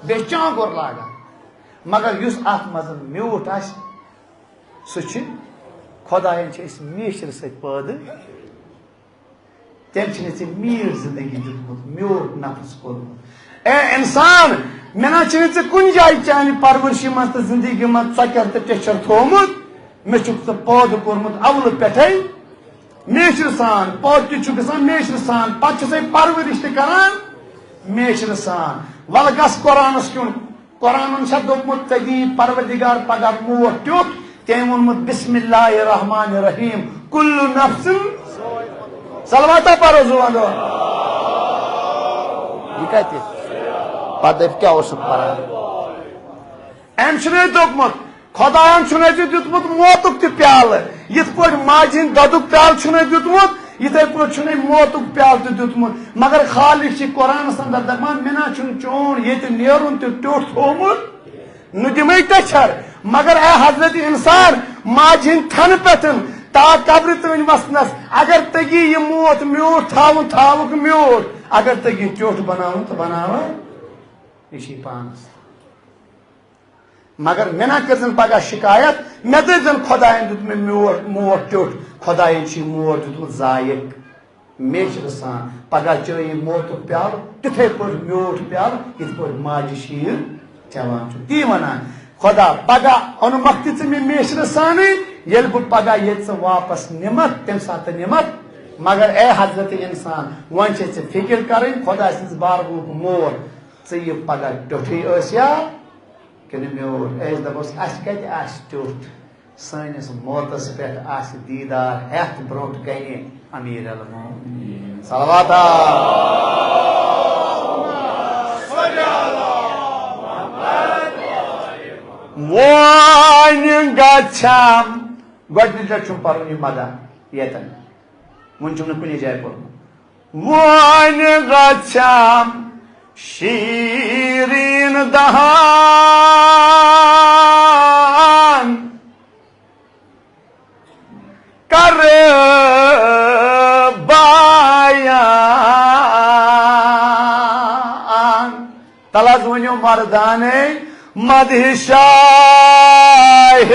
بیٚیہِ چانگُر لاگان۔ مگر یُس اتھ منٛز میوٗٹھ آسہِ، سُہ چھُ خدایَن چھِ أسۍ میچھرِ سۭتۍ پٲدٕ۔ تٔمۍ چھُنہٕ ژےٚ میٖٹھ زندگی دیُتمُت، میوٗٹھ نفس کوٚرمُت۔ اے انسان، مےٚ نہ چھُنہٕ ژےٚ کُنہِ جایہِ چانہِ پرورشہِ منٛز تہٕ زندگی منٛز ژۄکیر تہٕ ٹیچھر تھوٚومُت۔ مےٚ چھُکھ ژٕ پٲدٕ کوٚرمُت اولہٕ پٮ۪ٹھَے میچھرِ سان، پٲدٕ تہِ چھُ گژھان میچھرِ سان، پتہٕ چھُسے پرورش تہِ کران میچھرِ سان۔ وَلہٕ گژھ قرآنس کُن۔ قرآنن چھا دوٚپمُت، ژےٚ دِیہِ پروردگار پگاہ موت ٹیوٚٹھ؟ تٔمۍ ووٚنمُت، بسم اللہ الرحمن الرحیم، کل نفس۔ صلواتہ پرو زُوان دۄہن۔ یہِ کَتہِ؟ پَتہٕ دَپہِ، کیٛاہ اوسُکھ پَران؟ أمۍ چھُنَے دوٚپمُت، خۄدایَن چھُنَے ژےٚ دیُتمُت موتُک تہِ پیالہٕ۔ یِتھ پٲٹھۍ ماجہِ ہِنٛدِ دۄدُک پیالہٕ چھُنَے دیُتمُت، یِتھَے پٲٹھۍ چھُنَے موتُک پیالہٕ تہِ دیُتمُت۔ مگر خالق چھِ قرآنَس اندر دَپان، مےٚ نہ چھُنہٕ چون ییٚتہِ نیرُن تہِ ٹیوٚٹھ تھوٚومُت۔ نہٕ دِمَے ٹچھر۔ مگر اے حضرت انسان، ماجہِ ہٕنٛدِ تھنہٕ پٮ۪ٹھ تا قبرِ تٲنۍ وسنس، اگر تگی یہِ موت میوٗٹھ تھاوُن، تھاوُکھ میوٗٹھ۔ اگر تگی ٹیوٚٹھ بناوُن تہٕ بناوان، یہِ چھِ پانس۔ مگر مےٚ نہ کٔرزن پگاہ شکایت، مےٚ دٔپزن خۄداین دیُت مےٚ میوٗٹھ، موت ٹیوٚٹھ، خۄداین چھُ یہِ موت دیُتمُت ضایع۔ میچھرٕ سان۔ پگاہ چٲیی موتُک پیالہٕ، تِتھے پٲٹھۍ میوٗٹھ پیالہٕ، یِتھ پٲٹھۍ ماجہِ شیٖر چٮ۪وان چھُ۔ تی وَنان، خۄدا، پگاہ اوٚنمَکھ تہِ ژٕ مےٚ میچھرٕ سانٕے، ییٚلہِ بہٕ پگاہ ییٚتہِ ژٕ واپس نِمَکھ، تَمہِ ساتہٕ نِمَکھ۔ مگر اے حضرت انسان، وۄنۍ چھے ژےٚ فِکر کَرٕنۍ، خۄدا سٕنٛدِس بارگاہُک مول، ژٕ یہِ پگاہ ٹیوٚٹھٕے ٲسیا کِنہٕ میوٗٹھ؟ أسۍ دَپوس، اَسہِ کَتہِ آسہِ ٹیوٚٹھ؟ سٲنِس موتس پٮ۪ٹھ آسہِ دیٖدار ہٮ۪تھ برٛونٛٹھ کنہِ امیر المومنین۔ صلوات۔ وۄنۍ گژھم، گۄڈٕنِچ لٹہِ چھُم پرُن یہِ مدح ییٚتٮ۪ن، وُنہِ چھُم نہٕ کُنی جایہِ پوٚرمُت۔ وۄنۍ گژھم شیرین دہان کر بیان۔ تل حظ ؤنِو مردانے مدحِ شاہِ۔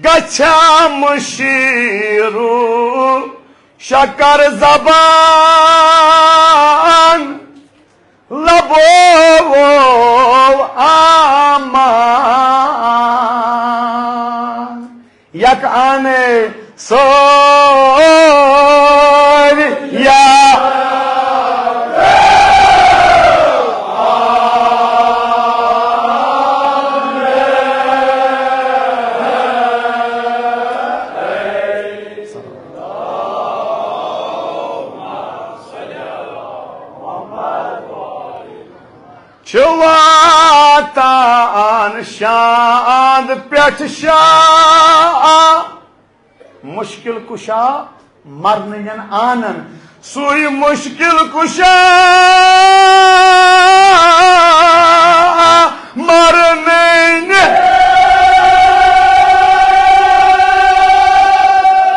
گژھم شیرو شکر زبان لبو آمان۔ یک آنے سوریا۔ چھُ واتان شاند پٮ۪ٹھ شاہ، مُشکِل کُشا مرنہٕ نٮ۪ن آنن۔ سُے مُشکِل کُشا مرنہٕ نٮ۪ن۔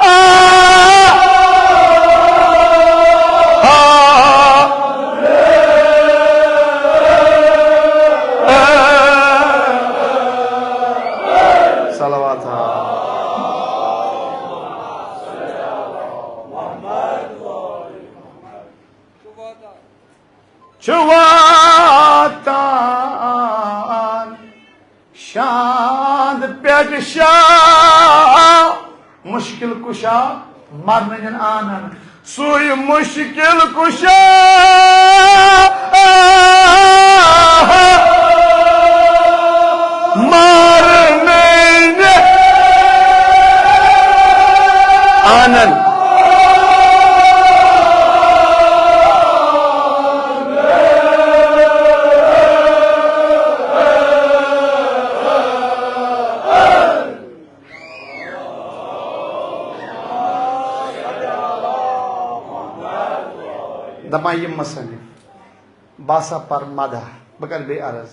آ، آ، آ۔ صلوات۔ چھُ واتان شاند پٮ۪ٹھ شاہ، مُشکِل کُشا مرنہٕ نٮ۪ن آنن۔ سُے مُشکِل کُشا مرنہٕ نٮ۪ن آنن۔ دپان یِم مصنف، بہٕ ہسا پرٕ مدح، بہٕ کرٕ بیٚیہِ عرض۔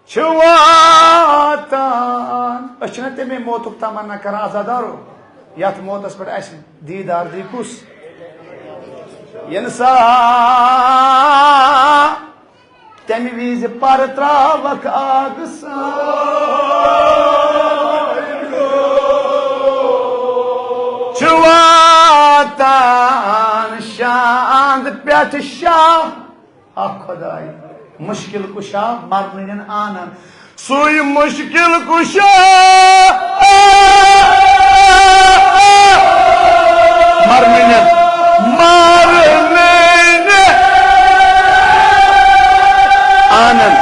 چھِ واتان۔ أسۍ چھِنہ تَمے موتُک تمنا کران، عزادارو، یَتھ موتَس پٮ۪ٹھ اَسہِ دیٖدار دی کُس؟ ییٚمہِ ساتہٕ تَمہِ وِزِ پَرٕ ترٛاوَکھ آگہٕ سان۔ چھِ واتان شاند پٮ۪ٹھ شاہ۔ اکھ خداے، مشکل کشا مرنہٕ نٮ۪ن آنن۔ سُے مشکل کشا مارنن، مارنن آنن۔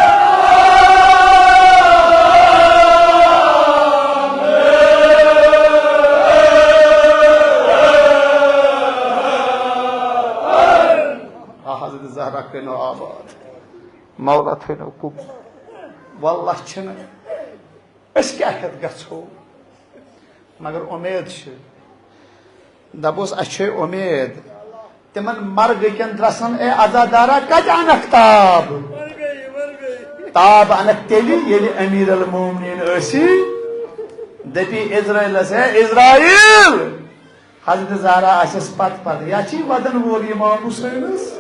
آ، حضرت زہرا کٔرِنو آباد۔ مولا تھٲینو قبول۔ واللہ چھِنہٕ أسۍ کیٛاہ ہٮ۪تھ گژھو؟ مگر اُمید چھِ۔ دَپوس، اَسہِ چھے اُمید۔ تِمن مرگہٕ کٮ۪ن درٛسن، اے عزادارا، کتہِ انکھ تاب؟ تاب انکھ تیٚلہِ، ییٚلہِ امیر المومنین ٲسی۔ دپی عزرائیلس، اے عزرائیل! حضرت زہرا آسٮ۪س پتہٕ پتہٕ، یا چھی ودن وول امام حسینس۔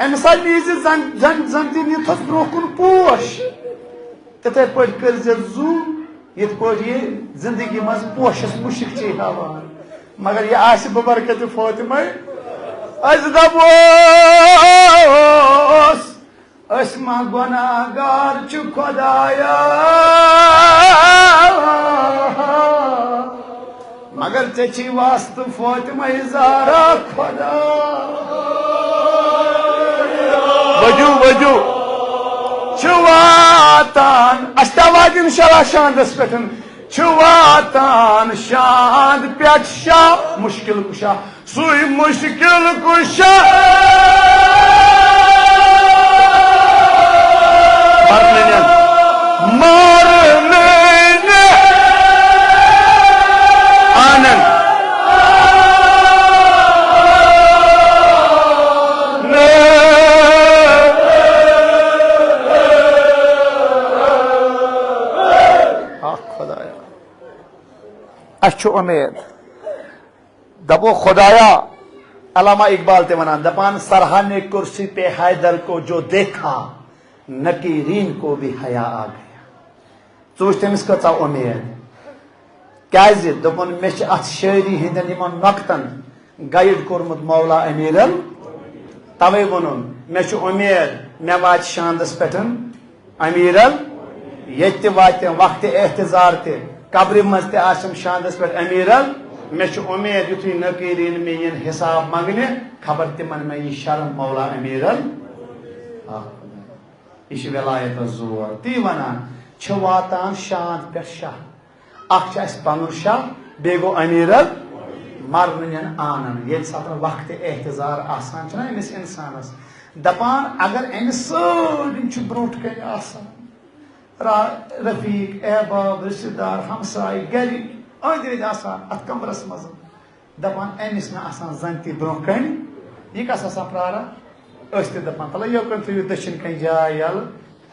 أمِس ہا نیٖزِ زن، زن، زن تہِ نیٖتھس برونٛہہ کُن پوش۔ تِتھے پٲٹھۍ کٔرزِ زُو، یِتھ پٲٹھۍ یہِ زندگی منٛز پوشس مُشک چھِ ہاوان۔ مگر یہِ آسہِ ببرکتِ فاطمہ۔ أسۍ دپوس، أسۍ ما گۄناہگار چھِ خۄدایا، مگر ژےٚ چھی واسطہٕ فاطمہ زہرا خۄدا۔ ؤجو، ؤجو۔ چھِ واتان، اَسہِ تہِ واتہِ اِنشاءاللہ شاندَس پٮ۪ٹھ۔ چھِ واتان شاند پٮ۪ٹھ شاہ، مُشکِل کُشا۔ سُے مُشکِل کُشا۔ مرنہٕ نِن، مرنہٕ نِن۔ آنن۔ اکھ خدایا۔ اَسہِ چھُ اُمید۔ دپو خدایا، علامہ اقبال تہِ ونان، دپان، سرہانے کرسی پہ حیدر کو جو دیکھا، نکیرین کو بھی حیا آ گیا۔ ژٕ وٕچھ تٔمِس کۭژاہ اُمید۔ کیازِ؟ دوٚپُن، مےٚ چھِ اتھ شٲعری ہٕنٛدٮ۪ن یِمن نۄقطن گائیڈ کوٚرمُت مولا امیرل۔ توے ووٚنُن، مےٚ چھُ اُمید، مےٚ واتہِ شاندس پٮ۪ٹھ امیرل، ییٚتہِ تہِ واتہِ وقتِ احتضار تہِ، قبرِ منٛز تہِ آسٮ۪م شاندس پٮ۪ٹھ امیرل۔ مےٚ چھُ اُمید، یُتھُے نقیٖرین مےٚ یِن حساب منٛگنہِ، خبر تِمن ما یی شرم مولا امیرل۔ آ، یہِ چھِ ولایتس زور۔ تی ونان، چھِ واتان شاند پٮ۪ٹھ شاہ۔ اکھ چھُ اَسہِ پنُن شاہ، بیٚیہِ گوٚو امیرل مرنہٕ نِن آنن۔ ییٚمہِ ساتہٕ وقتِ احتضار آسان چھُنہ أمِس انسانس، دپان، اگر أمِس سٲلِم چھِ برونٛٹھ کنہِ آسان، را-، رفیق، احباب، رشتہٕ دار، ہمسایہِ، گرِکۍ أنٛدۍ أنٛدۍ آسان اتھ کمرس منٛز، دپان، أمِس نہٕ آسان زن تہِ برونٛہہ کنہِ، یہِ کس آسان پراران؟ أسۍ تہِ دپان، تلہ یوکُن تھٲیِو دٔچھِنۍ کنہِ جاے یلہٕ،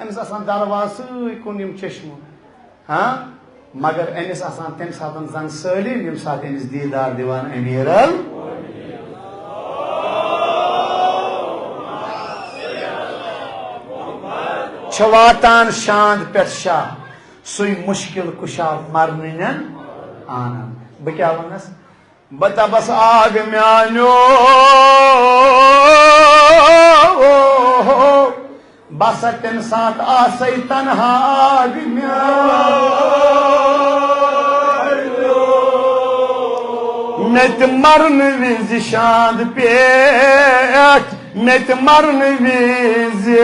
أمِس آسان دروازٕ سۭتۍ کُن یِم چشمہٕ۔ ہاں، مگر أمِس آسان تمہِ ساتہٕ زن سٲلِم، ییٚمہِ ساتہٕ أمِس دیٖدار دِوان امیرل۔ چھِ واتان شاند پٮ۪ٹھ شاہ، سُے مُشکِل کُشا مرنہٕ نٮ۪ن آنان۔ بہٕ کیٛاہ وَنس؟ بہٕ دَپس آگ میٛانیو، بہٕ ہسا تَمہِ ساتہٕ آسَے تنہا آگ میٛانیو۔ مےٚ تہِ مرنہٕ وِزِ شاند پٮ۪ٹھ، مےٚ تہِ مرنہٕ وِزِ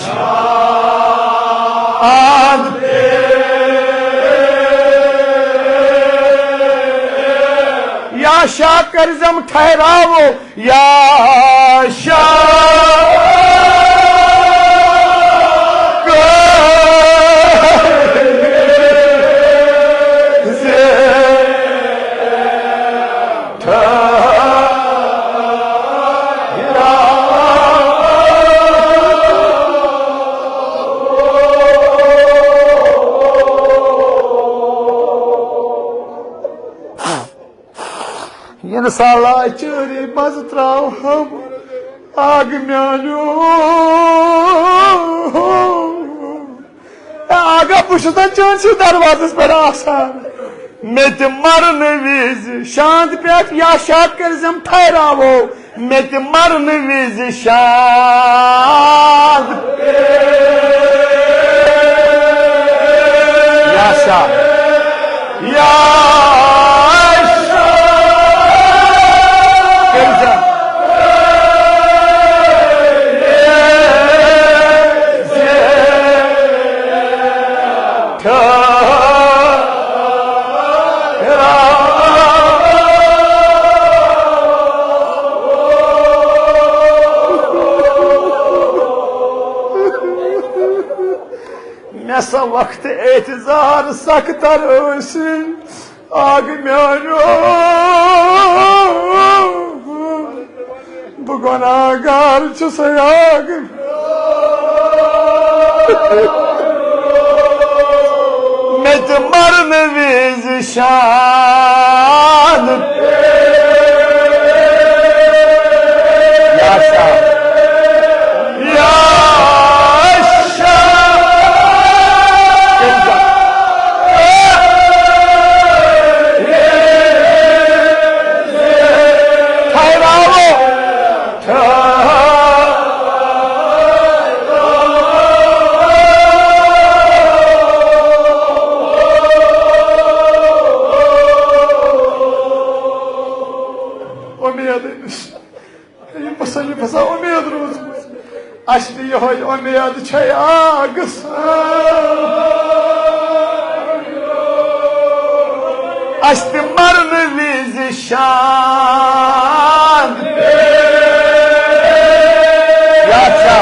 شاد۔ یا شاہ کٔرزٮ۪م ٹھہراوو، یا شاہ کٔرزٮ۪م یِنہٕ سالا چٲری منٛز ترٛاوہَم آگ میٛانیو۔ اے آگا، بہٕ چھُس نا چٲنسٕے دروازس پٮ۪ٹھ آسان۔ مےٚ تہِ مرنہٕ وِزِ شاند پٮ۪ٹھ یا شاہ کٔرزٮ۪م ٹھہراوو۔ مےٚ تہِ مرنہٕ وِزِ شاند۔ یا شاہ، یا شاہ۔ مےٚ سا وقت اعتذار سختر ٲسِن، آگ میانیو، بہٕ گۄناہگار چھُس، آگ۔ مےٚ تہِ مرنہٕ وِزِ شان۔ یا شاہ، یا شاہ۔ ٹھہراوو۔ اُمید أمِس، یہِ پسا، یہِ پسا اُمید روٗزمٕژ۔ اَسہِ تہِ یِہوٚے اُمید چھے آگہٕ سان۔ اَسہِ تہِ مرنہٕ وِزِ شان۔ یا چھا؟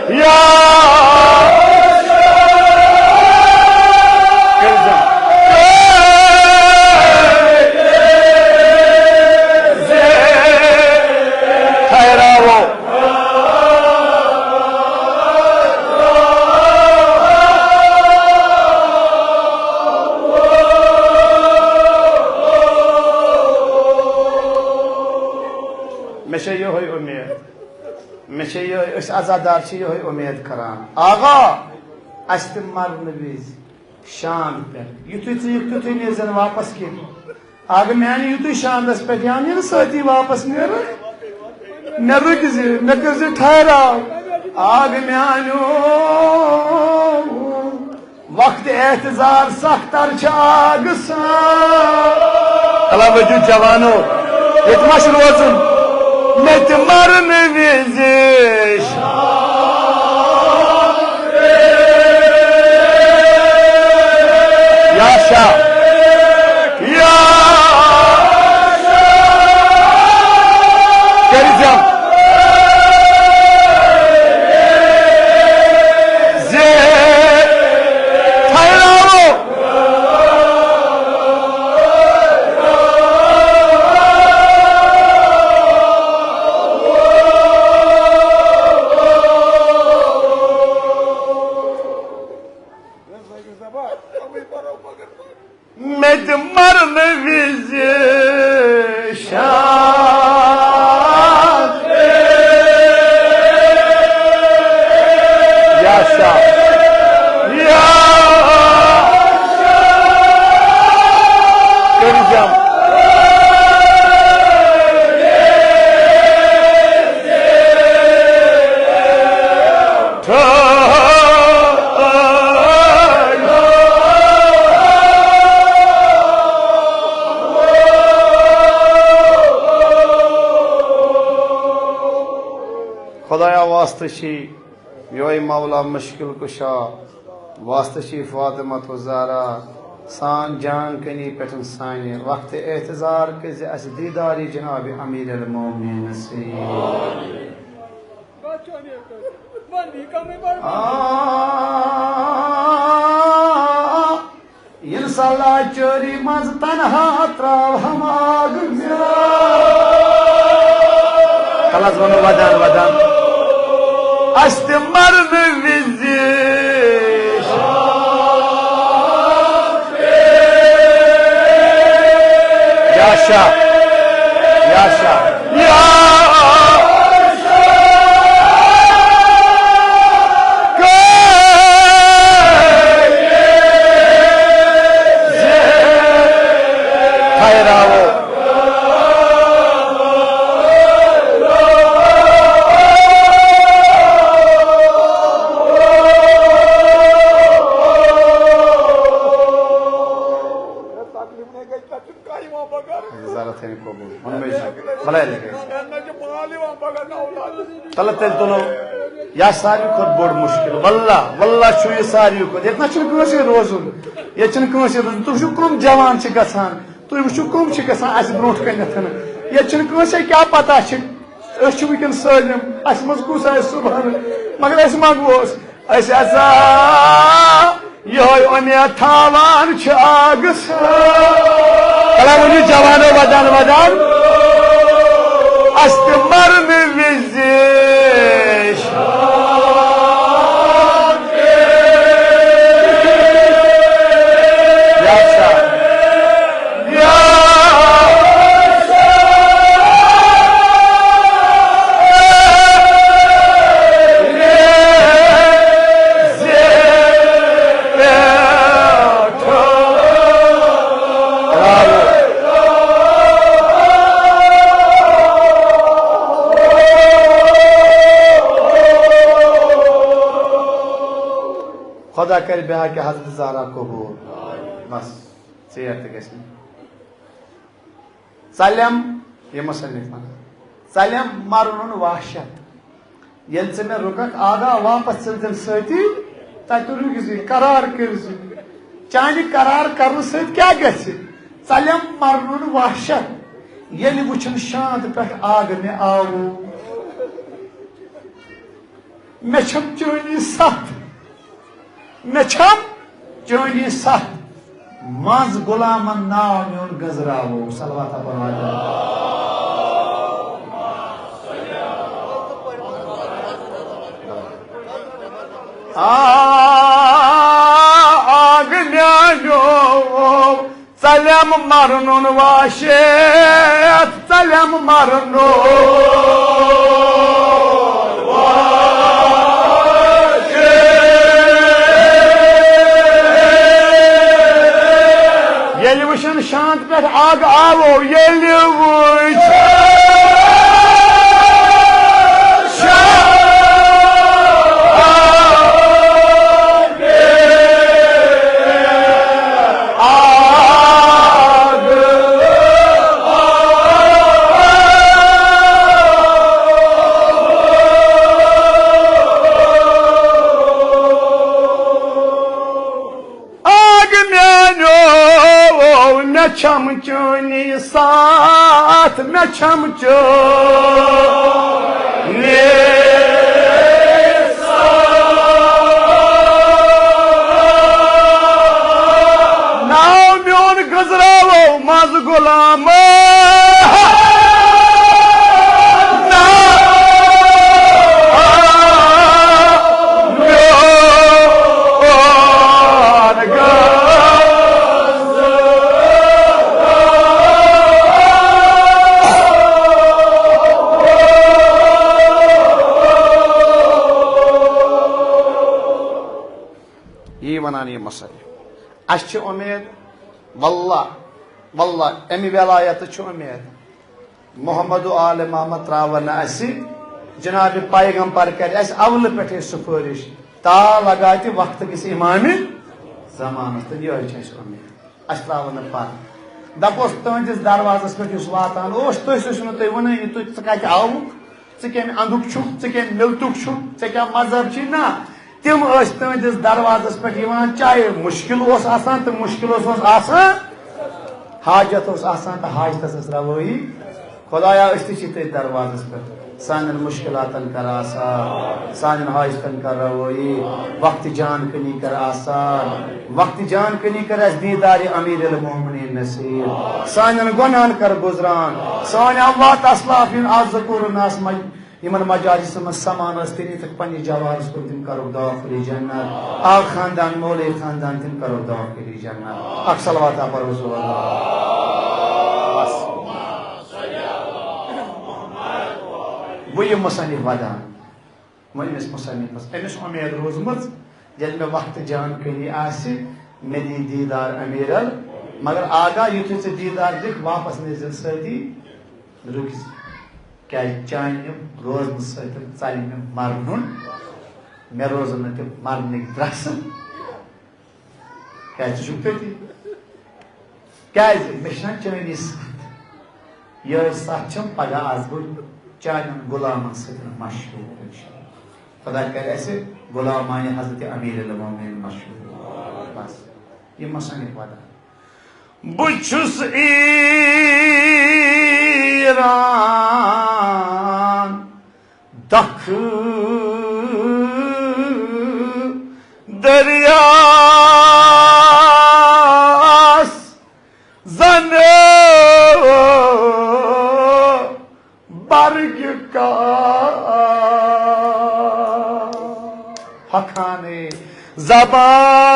یا۔ ٹھہراوو۔ مےٚ چھےٚ یِہوٚے اُمید، مےٚ چھےٚ یِہوٚے، أسۍ عزادار چھِ یِہوٚے اُمید کران۔ آغا، اَسہِ تہِ مرنہٕ وِزِ شاند پٮ۪ٹھ۔ یُتھُے ژٕ یِکھ، تیُتھُے نیرزٮ۪ن واپس کِہیٖنۍ۔ اَکھ میٛانہِ یُتھُے شاندس پٮ۪ٹھ یِم یِنہٕ سۭتی واپس نیرٕ، مےٚ رُکۍ زِ، مےٚ کٔرۍ زِ ٹھہراو۔ اَکھ میٛانیو وقت اعتذار سختر چھِ آگہٕ سان۔ اللہ وجود جوانو، ییٚتہِ ما چھُ روزُن؟ مےٚ تہِ مرنہٕ وِزِ یا شاہ، یا کٔرِتھ یَم زِ ٹھہراوو۔ مےٚ تہِ مرنہٕ وِزِ شاد۔ یا شاد، یا شاد۔ کٔرِو جم۔ خدایا، واسطہٕ چھی یوہے مولا مشکل کشا، واسطہٕ چھی فاطمہ و زہرا، سان جان کنی پٮ۪ٹھ سانہِ وقت اعتذار کٔرۍ زِ اسہِ دیداری جناب امیر المومنین نصیب۔ آ، ییٚلہِ سا لاچٲری منٛز تنہا تراو ہم آگ میٛا۔ کلس ونو ودان ودان۔ اسہِ تہِ مرنہٕ وِزِ۔ یا شاہ، یا شاہ، یا شاہ۔ ٹھہراوو۔ تکلیف نے گئی تکلیف کا ہی وہاں بغیر۔ ضرورت ہے قبول۔ ہن میں بلے لگے۔ تلہ تیٚلہِ تُلو۔ یا ساروی کھۄتہٕ بوٚڑ مُشکِل۔ واللہ، واللہ چھُ یہِ ساروی کھۄتہٕ۔ ییٚتہِ نہ چھُنہٕ کٲنٛسے روزُن۔ ییٚتہِ چھُنہٕ کٲنٛسے روزُن۔ تُہۍ وٕچھِو کٕم جوان چھِ گژھان۔ تُہۍ وٕچھِو کٕم چھِ گژھان اَسہِ برونٛٹھ کَنٮ۪تھ۔ ییٚتہِ چھُنہٕ کٲنٛسے کیٛاہ پتہ چھِ۔ أسۍ چھِ وٕنکیٚن سٲلِم، اَسہِ منٛز کُس آسہِ سُبحان، مگر اَسہِ منٛگوس، أسۍ ہسا یِہوٚے اُمید تھاوان چھِ آگہٕ سۭتۍ۔ کلام ؤنِو جوانو ودان ودان، اَسہِ تہِ مرنہٕ وِزِ۔ خدا کرِ بہٕ ہا کہِ حضرت زہرا قبول۔ بس، ژیر تہِ گژھِ نہٕ۔ ژلیم، یہِ مصنف ونان، ژلیم مرنُن وحشت۔ ییٚلہِ ژٕ مےٚ رُککھ آگاہ، واپس ژٔلۍ تٔمۍ سۭتی، تتہِ رُکۍ زِ، قرار کٔرۍ زِ۔ چانہِ قرار کرنہٕ سۭتۍ کیٛاہ گژھِ؟ ژلیم مرنُن وحشت۔ ییٚلہِ وٕچھُن شانٛد پٮ۪ٹھ آگہٕ مےٚ آوُ۔ مےٚ چھم چٲنی ستھ، مےٚ چھم چٲنی ستھ، منٛز غلامن ناو میون گٔنزراوو۔ صلوات پرو حضرت۔ آ، آگ میانیو، ژلیم مرنُن واشیت، ژلیم مرنُن واشیت۔ ییٚلہِ وٕچھن شانٛد پٮ۪ٹھ آگ آوو، ییٚلہِ وٕچھ آگ میانیو، مےٚ چھم چٲنی ساتھ، مےٚ چھم چٲنی ساتھ۔ ناو میون گٔنزراوو منٛز غلام۔ یی ونان یہِ مصنف۔ اَسہِ چھِ اُمید، واللہ، واللہ، اَمہِ ولایتٕچ چھِ اُمید۔ محمد و آل محمد ترٛاوَن نہٕ اَسہِ، جناب پیغمبر کَرِ اَسہِ اولہٕ پٮ۪ٹھَے سفٲرِش۔ تا لگاتِ وقت کِس امامِ زمانس، تہٕ یِہوٚے چھِ اَسہِ اُمید۔ اَسہِ ترٛاوَن نہٕ پَتھ۔ دَپوس تُہٕنٛدِس دروازَس پٮ۪ٹھ یُس واتان اوس، تُہۍ ٲسِو نہٕ تُہۍ وَنٲنی، تُہۍ، ژٕ کَتہِ آوُکھ؟ ژٕ کمہِ اندُک چھُکھ، ژٕ کمہِ ملتُک چھُکھ، ژےٚ کیٛاہ مذہب چھُے؟ نہ، تِم ٲسۍ تُہنٛدِس دروازس پٮ۪ٹھ یِوان، چاہے مُشکِل اوس آسان تہٕ مُشکِل اوس، اوس آسان، حاجت اوس آسان تہٕ حاجتس ٲس روٲیی۔ خدایا، أسۍ تہِ چھِ تٔتھۍ دروازس پٮ۪ٹھ، سانٮ۪ن مُشکِلاتن کر آسان، سانٮ۪ن حاجتن کر روٲیی، وقت جان کنی کر آسان، وقت جان کنی کر اَسہِ دیٖدارِ امیر المومنین نصیب، سانٮ۪ن گۄناہن کر گُزران، سٲنۍ اموات اسلاف یِن از ذکور الناس مج-، یِمن مجالسن منٛز سمان ٲسۍ، تِم ییٚتٮ۪تھ پننِس جوارس کُن، تِم کرو داخل جنت۔ اکھ خاندان، مولوی خاندان، تِم کرو داخل جنت۔ اکھ صلوات پرو رسول اللہ۔ بس۔ وۄنۍ یہِ مصنف ودان، وۄنۍ أمِس مصنفس، أمِس چھِ اُمید روٗزمٕژ، ییٚلہِ مےٚ وقتہٕ جان کٔمی آسہِ، مےٚ دی دیٖدار امیٖرن، مگر آگاہ یُتھُے ژٕ دیٖدار دِکھ، واپس نِزِ سۭتی۔ رُکۍ زِ، کیٛازِ چانہِ روزنہٕ سۭتۍ ژَلہِ مےٚ مَرنُن، مےٚ روزن نہٕ تِم مَرنٕکۍ درٛسہٕ۔ کیٛازِ ژٕ چھُکھ تٔتی؟ کیٛازِ؟ مےٚ چھِنہ چٲنی سَتھ۔ یِہوٚے سَتھ چھَم پگاہ آسہٕ بہٕ چانٮ۪ن غلامَن سۭتۍ مشغوٗل، اِنشاءاللہ۔ خۄدا کَرِ اَسہِ غلامانہِ حضرت امیر المومنین مشغوٗل۔ بس، یہِ مصنف وَدان۔ بہٕ چھُس ایران تخ دریاس زن برگ کا ہۄکھان زبان۔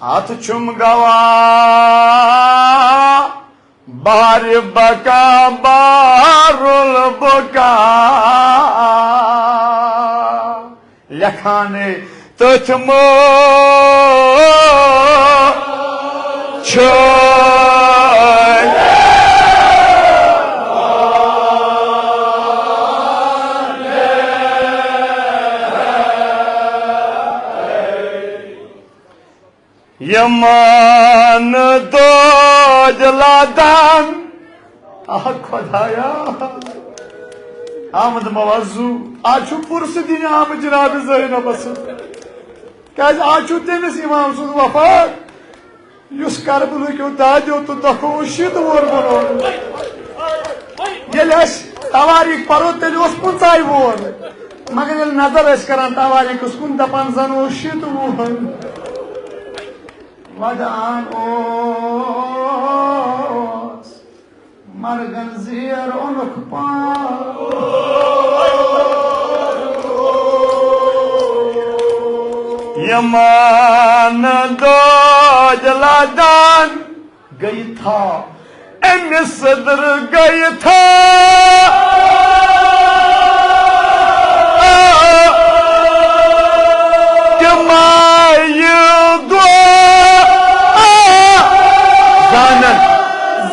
اتھ چھُم گواہ بحر بقا، بحر البقا۔ لیکھان تٔتھۍ موٗجوٗب۔ یمن دٲدۍ لدان۔ آ خدایا، آمد موضوع۔ آز چھُ پُرسہٕ دِنہِ آمُت جناب زینبس۔ کیازِ آز چھُ تٔمِس امام سُنٛد وفات، یُس کربلہٕ کیو دادیو تہٕ دۄکھو اوس شیٖتہٕ وُہُر بنومُت۔ ییٚلہِ أسۍ تواریٖخ پرو، تیٚلہِ اوس پٕنٛژٕہے وُہُر۔ مگر ییٚلہِ نظر ٲسۍ کران تواریٖخس کُن، دپان زن اوس شیٖتہٕ وُہُر۔ ودان اوس مرگن زیر اونُکھ پان۔ یمن دٲدۍ لدان گٔے تھا، أمِس صدر گٔے تھا۔ تِمے دۄہ زانن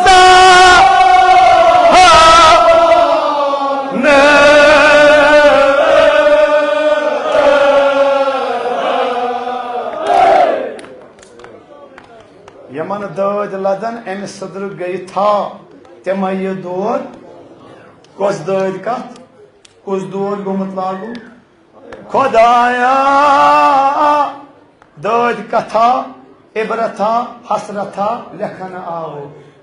زانن۔ یمن دٲدۍ لدن أمِس صدر گٔے تھا، تِمے یہِ دود۔ کۄس دٲدۍ کتھ؟ کُس دود گوٚمُت لاگو؟ خدایا، دٲدۍ کتھا، عبرتھا، حسرتھا لیکھن آو۔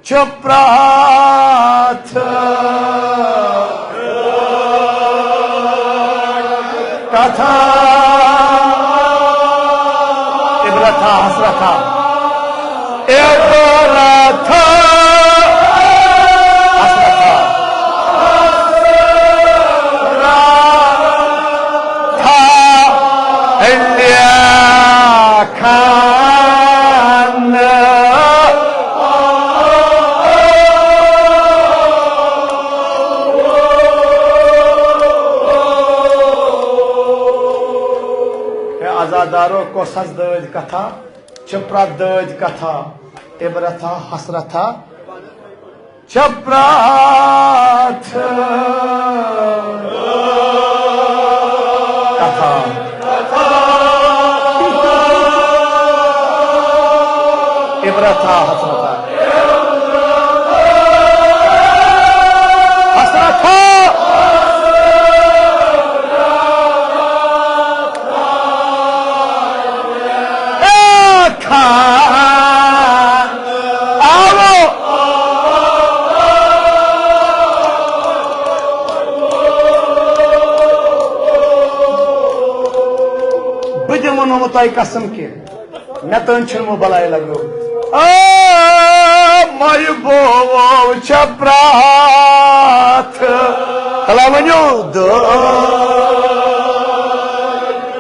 چھِ پرٛاتھ کتھا، عبرتھا، حسرتھا، عبرتھا، حسرتھا، حسرتھا، لیکھان۔ ہے عزادارو، کۄس حظ دٲدۍ کتھا؟ چھِ پرٛتھ دٲدۍ کتھا، عبرتھا، حسرتھا، چھِ پرٛتھ کتھا عبرتھا، حسرتھا۔ حسرتھا۔ اے کھان آو۔ بہٕ دِمہٕ نہٕ وۄنۍ تۄہہِ قسم کینٛہہ، مےٚ تام چھُنہٕ وۄنۍ بلاے لگٲو۔ آ، مایہِ بوو چھےٚ پرٛاتھ۔ تلا ؤنِو دٲدۍ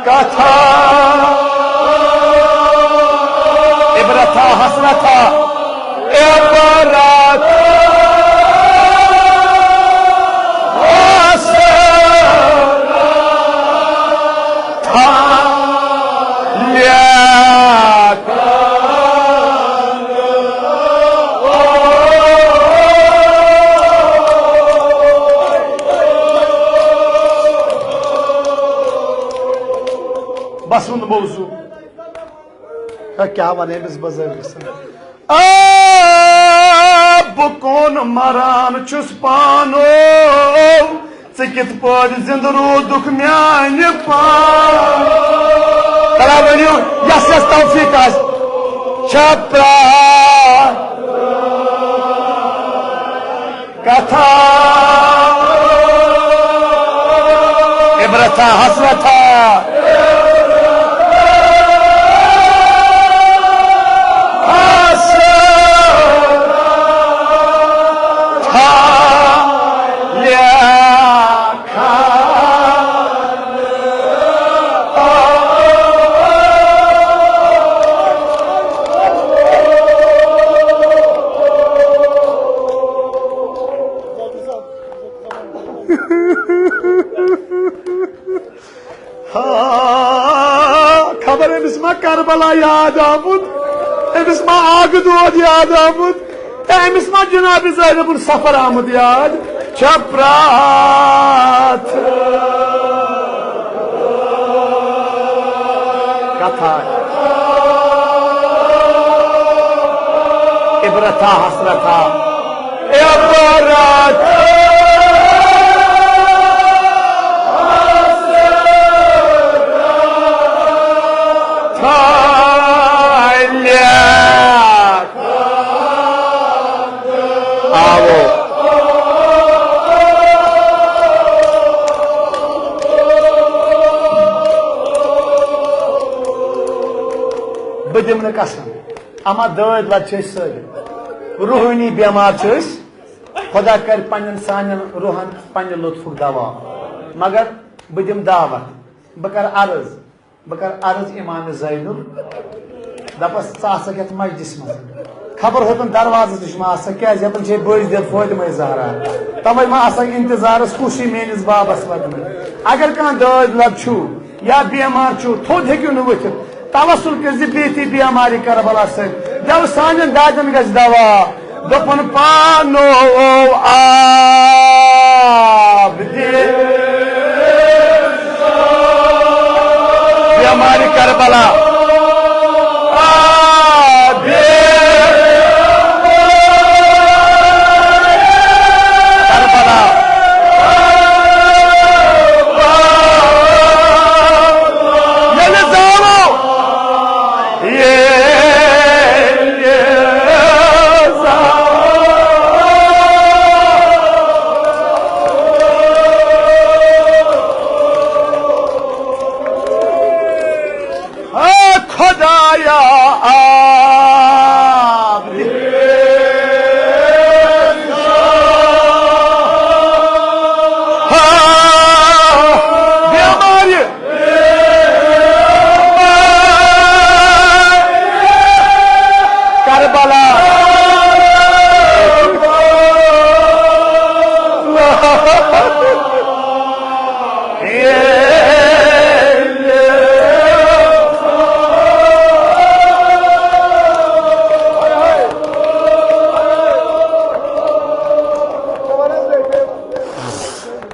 کتھا، عبرتھا، حسرتھا، عبرتھا، حسرتھا، لیکھ۔ بس ووٚن موضوع۔ ہے، کیٛاہ وَنہٕ أمِس بُزرگس؟ آ، بہٕ کون مران چھُس پانو، ژٕ کِتھ پٲٹھۍ زِندٕ روٗدُکھ میانہِ پان؟ تَلہ ؤنِو، یَس یَس توفیٖق آسہِ۔ چھا پرٛار کتھا، عبرتھا، حسرتھا۔ حسرتھا لیکھا۔ ہا، خبر أمِس ما کربلا یاد آمُت، أمِس ما آگہٕ دود یاد آمُت، تہٕ أمِس ما جناب زینب سفر آمُت یاد؟ چھا پرٛاتھ کتھا، عبرتھا، حسرتھا، عبرت تھا لیکھ آوو۔ بہٕ دِمہٕ نہٕ قسم، اما دٲدۍ لَد چھِ أسۍ سٲری۔ روحٲنی بٮ۪مار چھِ أسۍ۔ خۄدا کَرِ پنٛنٮ۪ن سانٮ۪ن روحَن پنٛنہِ لطفُک دوا۔ مگر بہٕ دِمہٕ دعوت، بہٕ کَرٕ عرض، بہٕ کَرٕ عرض امام زینُل، دَپَس، ژٕ آسَکھ یَتھ مجلسہِ منٛز۔ خبر ہوتَن دروازَس نِش ما آسَکھ، کیٛازِ یَپَن چھے بٔج دِتھ فاطمہ زہرا۔ تَوَے ما آسَکھ انتظارَس، کُس یی میٛٲنِس بابَس وَدنہٕ۔ اگر کانٛہہ دٲدۍ لَد چھُو یا بٮ۪مار چھُو، تھوٚد ہیٚکِو نہٕ ؤتھِتھ، توسل کٔرۍ زِ بِہتھٕے بیمارِ کربلا سۭتۍ۔ دٮ۪و سانٮ۪ن دادٮ۪ن گژھِ دوا۔ دوٚپُن پانو آب دِ بیمارِ کربلا۔ آب دِ کربلا۔ ییٚلہِ زالو، ییٚلہِ زالو۔ آ خۄدایا، آب دِ۔ ہا، بٮ۪مارِ کربلا۔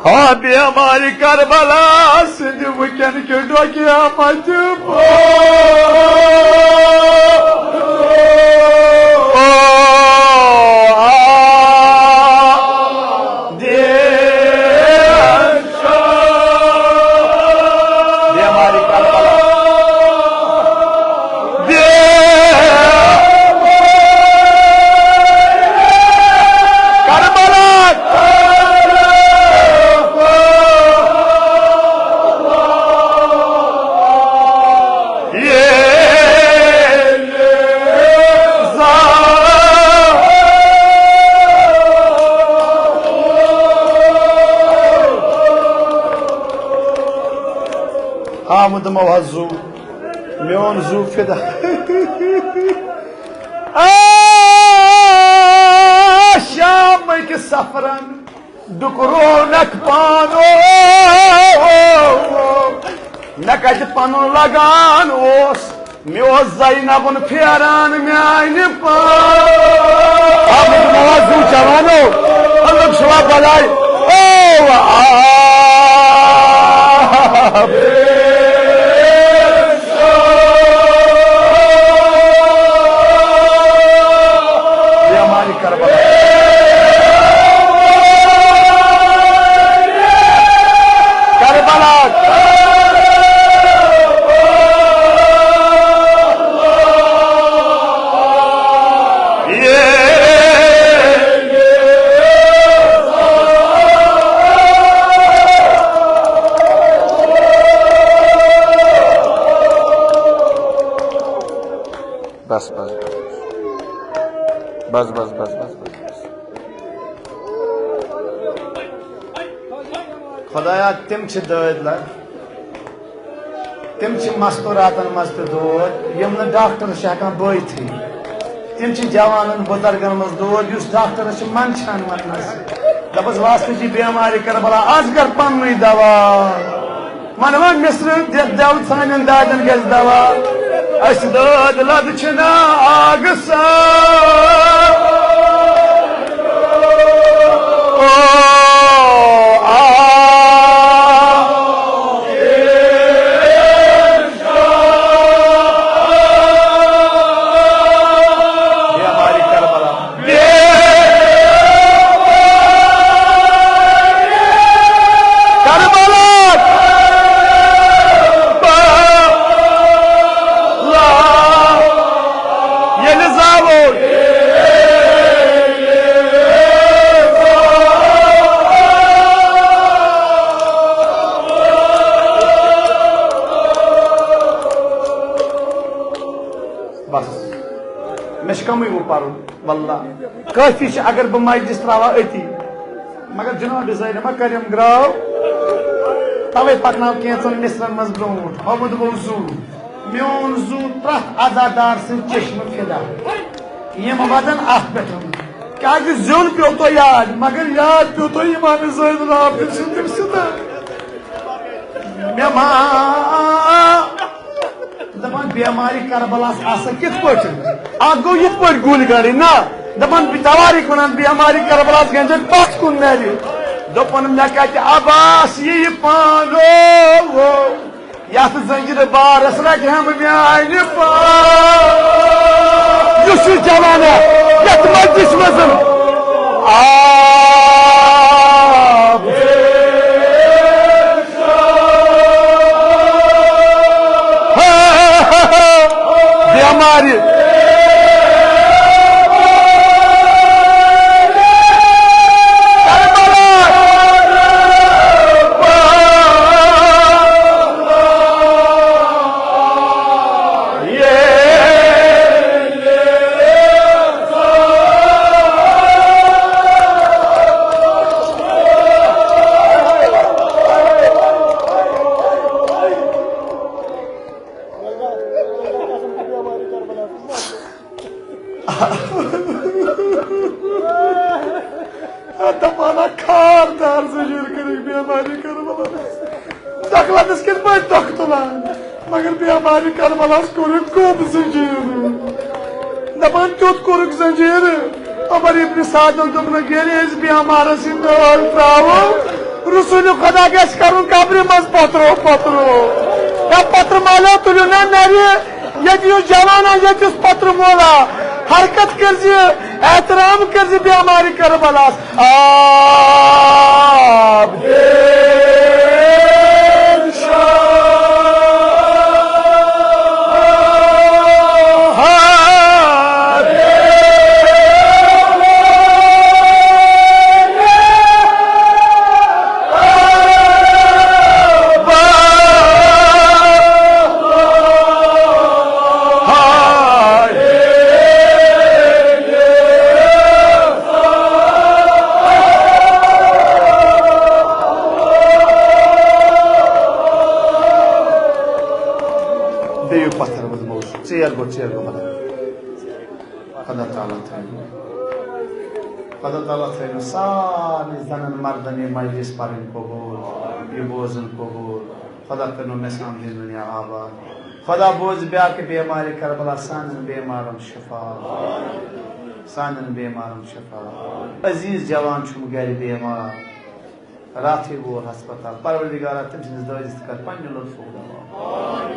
ہا بیمارِ کربلا سٕنٛدِ وٕنکٮ۪ن کہِ ڈۄکہِ آمد۔ او، او، آ، دِ۔ بیمارِ کربلا۔ بیمارِ کربلا۔ ییٚلہِ زا آمُت موحظ زُو، میون زُو فدا۔ آ، شامٕکۍ سفرن ڈُکروونکھ پانو۔ مےٚ کتہِ پنُن لگان اوس، مےٚ اوس زینبُن پھیران میانہِ پان۔ آمُت موازو جوانو، الگ شوا بلائی۔ او آ۔ بیمارِ کربلا۔ بس، بس، بس۔ بس، بس، بس، بس، بس۔ خدایا، تِم چھِ دٲدۍ لَگ۔ تِم چھِ مستوراتن منٛز تہِ دود، یِم نہٕ ڈاکٹر چھِ ہٮ۪کان بٲیتھٕے۔ تِم چھِ جوانن بُزرگن منٛز دود، یُس ڈاکٹرس چھِ منٛدچھان وننس۔ دپس، واسطہٕ چھِ بیمارِ کربلا، از کر پننُے دوا۔ ونوان مصرٕ دِ-، دٮ۪و سانٮ۪ن دادٮ۪ن گژھِ دوا۔ اسہِ دٲدۍ لد چھِنہ آگہٕ سان۔ او، آ۔ بیمارِ کربلا۔ کربلا۔ ییٚلہِ زاوُن۔ بس، مےٚ چھُ کمٕے وۄنۍ پرُن۔ واللہ کٲفی چھِ، اگر بہٕ مجلس تراوہا أتی، مگر جناب زینبہ کریم گراو، توے پکناو کینژن مصرن منٛز برونٛٹھ۔ ہۄمُت گوٚو زُو، میون زُو پرٛٮ۪تھ عزادار سٕنٛدۍ چشمہٕ فدا۔ یِم وَدن اَتھ پٮ۪ٹھ، کیازِ زیُن پیوٚو تۄہہِ یاد، مگر یاد پیوٚو تۄہہِ امام زین العابدین سُنٛد تٔمۍ سۭتۍ۔ مےٚ ما دپان بیمارِ کربلاہس آسان کِتھ پٲٹھۍ؟ اکھ گوٚو یِتھ پٲٹھۍ گُلۍ گنڈٕنۍ، نہ، دپان توارِکھ ونان بیمارِ کربلاہس گنجن پتھ کُن میلہِ۔ دوٚپُن، مےٚ کتہِ عباس یِیہِ پانو، یتھ زنجیرٕ بارس رٹہِ ہم میانہِ پان۔ یُس یہِ جوانا یتھ مجلس منٛز آب بیمارِ۔ دپان ہا، خاردار زٔمیٖن کٔرٕکھ بیمارِ کربلاہس۔ دۄکلس کِتھ پٲٹھۍ دۄکھ تُلان؟ مگر بیمارِ کربلاہس کوٚرُکھ گوٚب زٔمیٖن۔ دپان، تیُتھ کوٚرُکھ زٔمیٖن۔ عمر ابن سعدن دوٚپنکھ، ییٚلہِ أسۍ بیمارس یہِ نٲل ترٛاوو، رسول خدا گژھِ کرُن قبرِ منٛز پتھرو پتھرو۔ یا پتھر مالیو تُلِو نا نرِ، ییٚتہِ یُس جوانا، ییٚتہِ یُس پتھر مولا، حرکت کٔرزِ، احترام کٔرزِ بیمارِ کربلاہس۔ آب۔ بیٚیہِ پتھر منٛز موضوع۔ ژیر گوٚو، ژیر گوٚو، مطلب۔ خدا تعالیٰ تھٲیِن۔ خدا تعالیٰ تھٲیِن سارنٕے زنن مردن یہِ مجلس پرٕنۍ قبول، یہِ بوزُن قبول۔ خدا کٔرِنو مےٚ سان دِنہٕ دُنیا آباد۔ خدا بوزِ بیاکھ بیمارِ کربلا سانٮ۪ن بیمارن شفا۔ سانٮ۪ن بیمارن شفا۔ عزیز جوان چھُم گرِ بیمار۔ راتھٕے وول ہسپتال۔ پروردگارا، تٔمۍ سٕنٛدِس دٲدِس تہِ کر پننہِ لطفُک دوا۔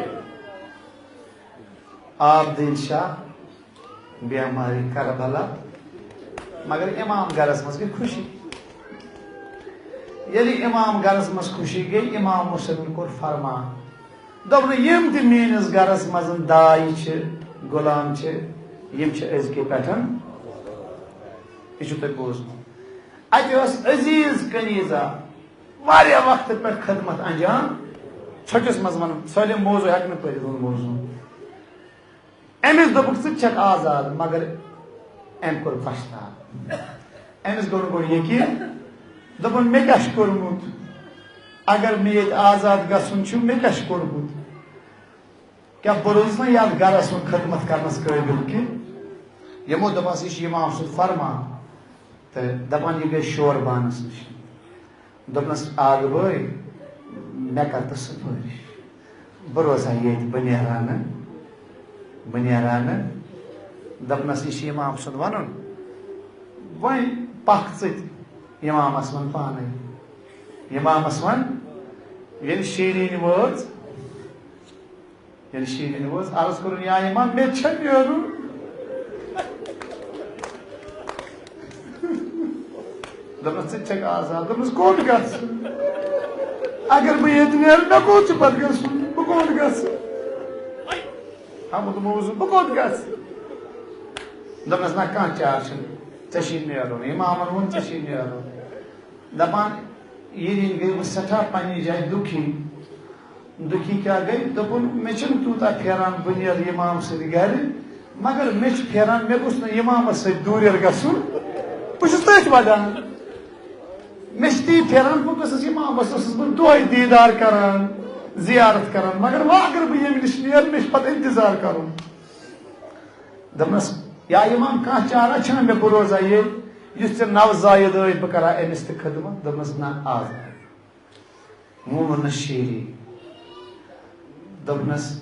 عابدین شاہ بیمارِ کربلا، مگر امام گرس منٛز گٔے خوشی۔ ییٚلہِ امام گرس منٛز خوشی گٔے، امام حسینن کوٚر فرمان، دوٚپنہٕ، یِم تہِ میٲنِس گرس منٛز داے چھِ، غلام چھِ، یِم چھِ أزکہِ پٮ۪ٹھ، یہِ چھُ تۄہہِ بوزمُت۔ اتہِ ٲس عزیز کنیزہ واریاہ وقتہٕ پٮ۪ٹھ خدمت انجام۔ ژھۄٹِس منٛز ونان، سٲلِم موضوع ہٮ۪کہٕ نہٕ پٔرِتھ، ہُنٛد موضوع۔ أمِس دوٚپُکھ، "ژٕ تہِ چھَکھ آزاد"، مگر أمۍ کوٚر پَشتاو۔ أمِس گوٚو نہٕ گۄڈٕ یقیٖن، دوٚپُن، "مےٚ کیٛاہ چھُ کوٚرمُت؟ اگر مےٚ ییٚتہِ آزاد گژھُن چھُ، مےٚ کیٛاہ چھُ کوٚرمُت؟ کیٛاہ بہٕ روزٕ نہ یَتھ گَرَس ہُنٛد خدمت کَرنَس قٲبِل کینٛہہ؟" یِمو دوٚپمَس، "یہِ چھُ اِمام سُنٛد فرمان۔" تہٕ دَپان، یہِ گٔے شور بانَس نِش۔ دوٚپنَس، "آگہٕ بٲے، مےٚ کَر تہٕ سُفٲرِش۔ بہٕ روزٕ ہا ییٚتہِ، بہٕ نیرٕ ہا نہٕ، بہٕ نیرٕ ہا نہٕ۔" دوٚپنَس، "یہِ چھُ اِمام سُنٛد وَنُن، وۄنۍ پَکھ ژٕ تہِ۔" اِمامَس ووٚن پانَے، اِمامَس ووٚن، ییٚلہِ شیٖرِنۍ وٲژ، ییٚلہِ شیٖرِنۍ وٲژ، عرض کوٚرُن، "یا اِمام، مےٚ تہِ چھا نیرُن؟" دوٚپنَس، "ژٕ تہِ چھَکھ آزاد۔" دوٚپنَس، "کوٚت گژھٕ؟ اگر بہٕ ییٚتہِ نیرٕ، مےٚ کوٚت چھُ پَتہٕ گژھُن؟ بہٕ کوٚت گژھٕ؟" ہاں، بہٕ دوٚپمَس، "بہٕ کوٚت گژھٕ؟" دوٚپنَس، "نہ، کانٛہہ چار چھُنہٕ، ژےٚ چھُے نیرُن۔ اِمامَن ووٚن، ژےٚ چھُے نیرُن۔" دَپان، ییٚلہِ گٔیوٕ سٮ۪ٹھاہ پنٛنہِ جایہِ دُکھی۔ دُکھی کیٛاہ گٔے؟ دوٚپُن، "مےٚ چھُنہٕ تیوٗتاہ پھیران بہٕ نیرٕ اِمام سٕنٛدِ گَرِ، مگر مےٚ چھُ پھیران، مےٚ گوٚژھ نہٕ اِمامَس سۭتۍ دوٗریر گژھُن۔ بہٕ چھُس تٔتھۍ وَدان۔ مےٚ چھِ تی پھیران، بہٕ گوٚژھُس اِمامَس، اوسُس بہٕ دۄہَے دیٖدار کَران، زیارت کَران، مگر وۄنۍ اگر بہٕ ییٚمہِ نِش نیرٕ، مےٚ چھُ پَتہٕ اِنتظار کَرُن۔" دوٚپنَس، "یا اِمام، کانٛہہ چارہ چھَنہٕ مےٚ، بہٕ روزا ییٚتہِ؟ یُس ژےٚ نَو زایِد ٲسۍ، بہٕ کَرا أمِس تہِ خدمت؟" دوٚپنَس، "نہ، آز۔" وۄنۍ ووٚننَس شیٖری، دوٚپنَس،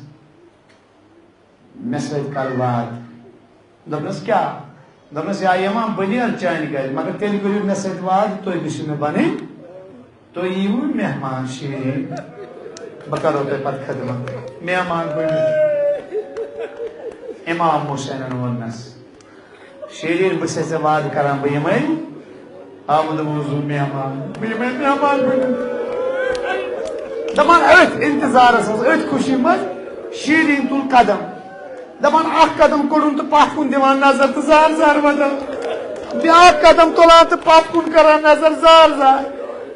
"مےٚ سۭتۍ کَر وعدٕ۔" دوٚپنَس، "کیٛاہ؟" دوٚپنَس، "یا اِمام، بہٕ نیرٕ چانہِ گَرِ، مگر تیٚلہِ کٔرِو مےٚ سۭتۍ وعدٕ، تُہۍ گٔژھِو مےٚ بَنٕنۍ، تُہۍ یِیِو مےٚ مہمان شیٖرِنۍ، بہٕ کَرو تۄہہِ پَتہٕ خدمت۔" مہمان بٔنِتھ اِمام حُسینَن ووٚننَس، "شیٖرِنۍ، بہٕ چھَسے ژےٚ وعدٕ کَران، بہٕ یِمَے آمُت وضوٗ مہمان، بہٕ یِمَے مہمان بٔنِتھ۔" دَپان أتھۍ اِنتظارَس منٛز، أتھۍ خوشی منٛز شیٖرِنۍ تُل قدم۔ دَپان اَکھ قدم کوٚڑُن تہٕ پَتھ کُن دِوان نظر تہٕ زار زار وَدان۔ بیٛاکھ قدم تُلان تہٕ پَتھ کُن کَران نظر زار زار۔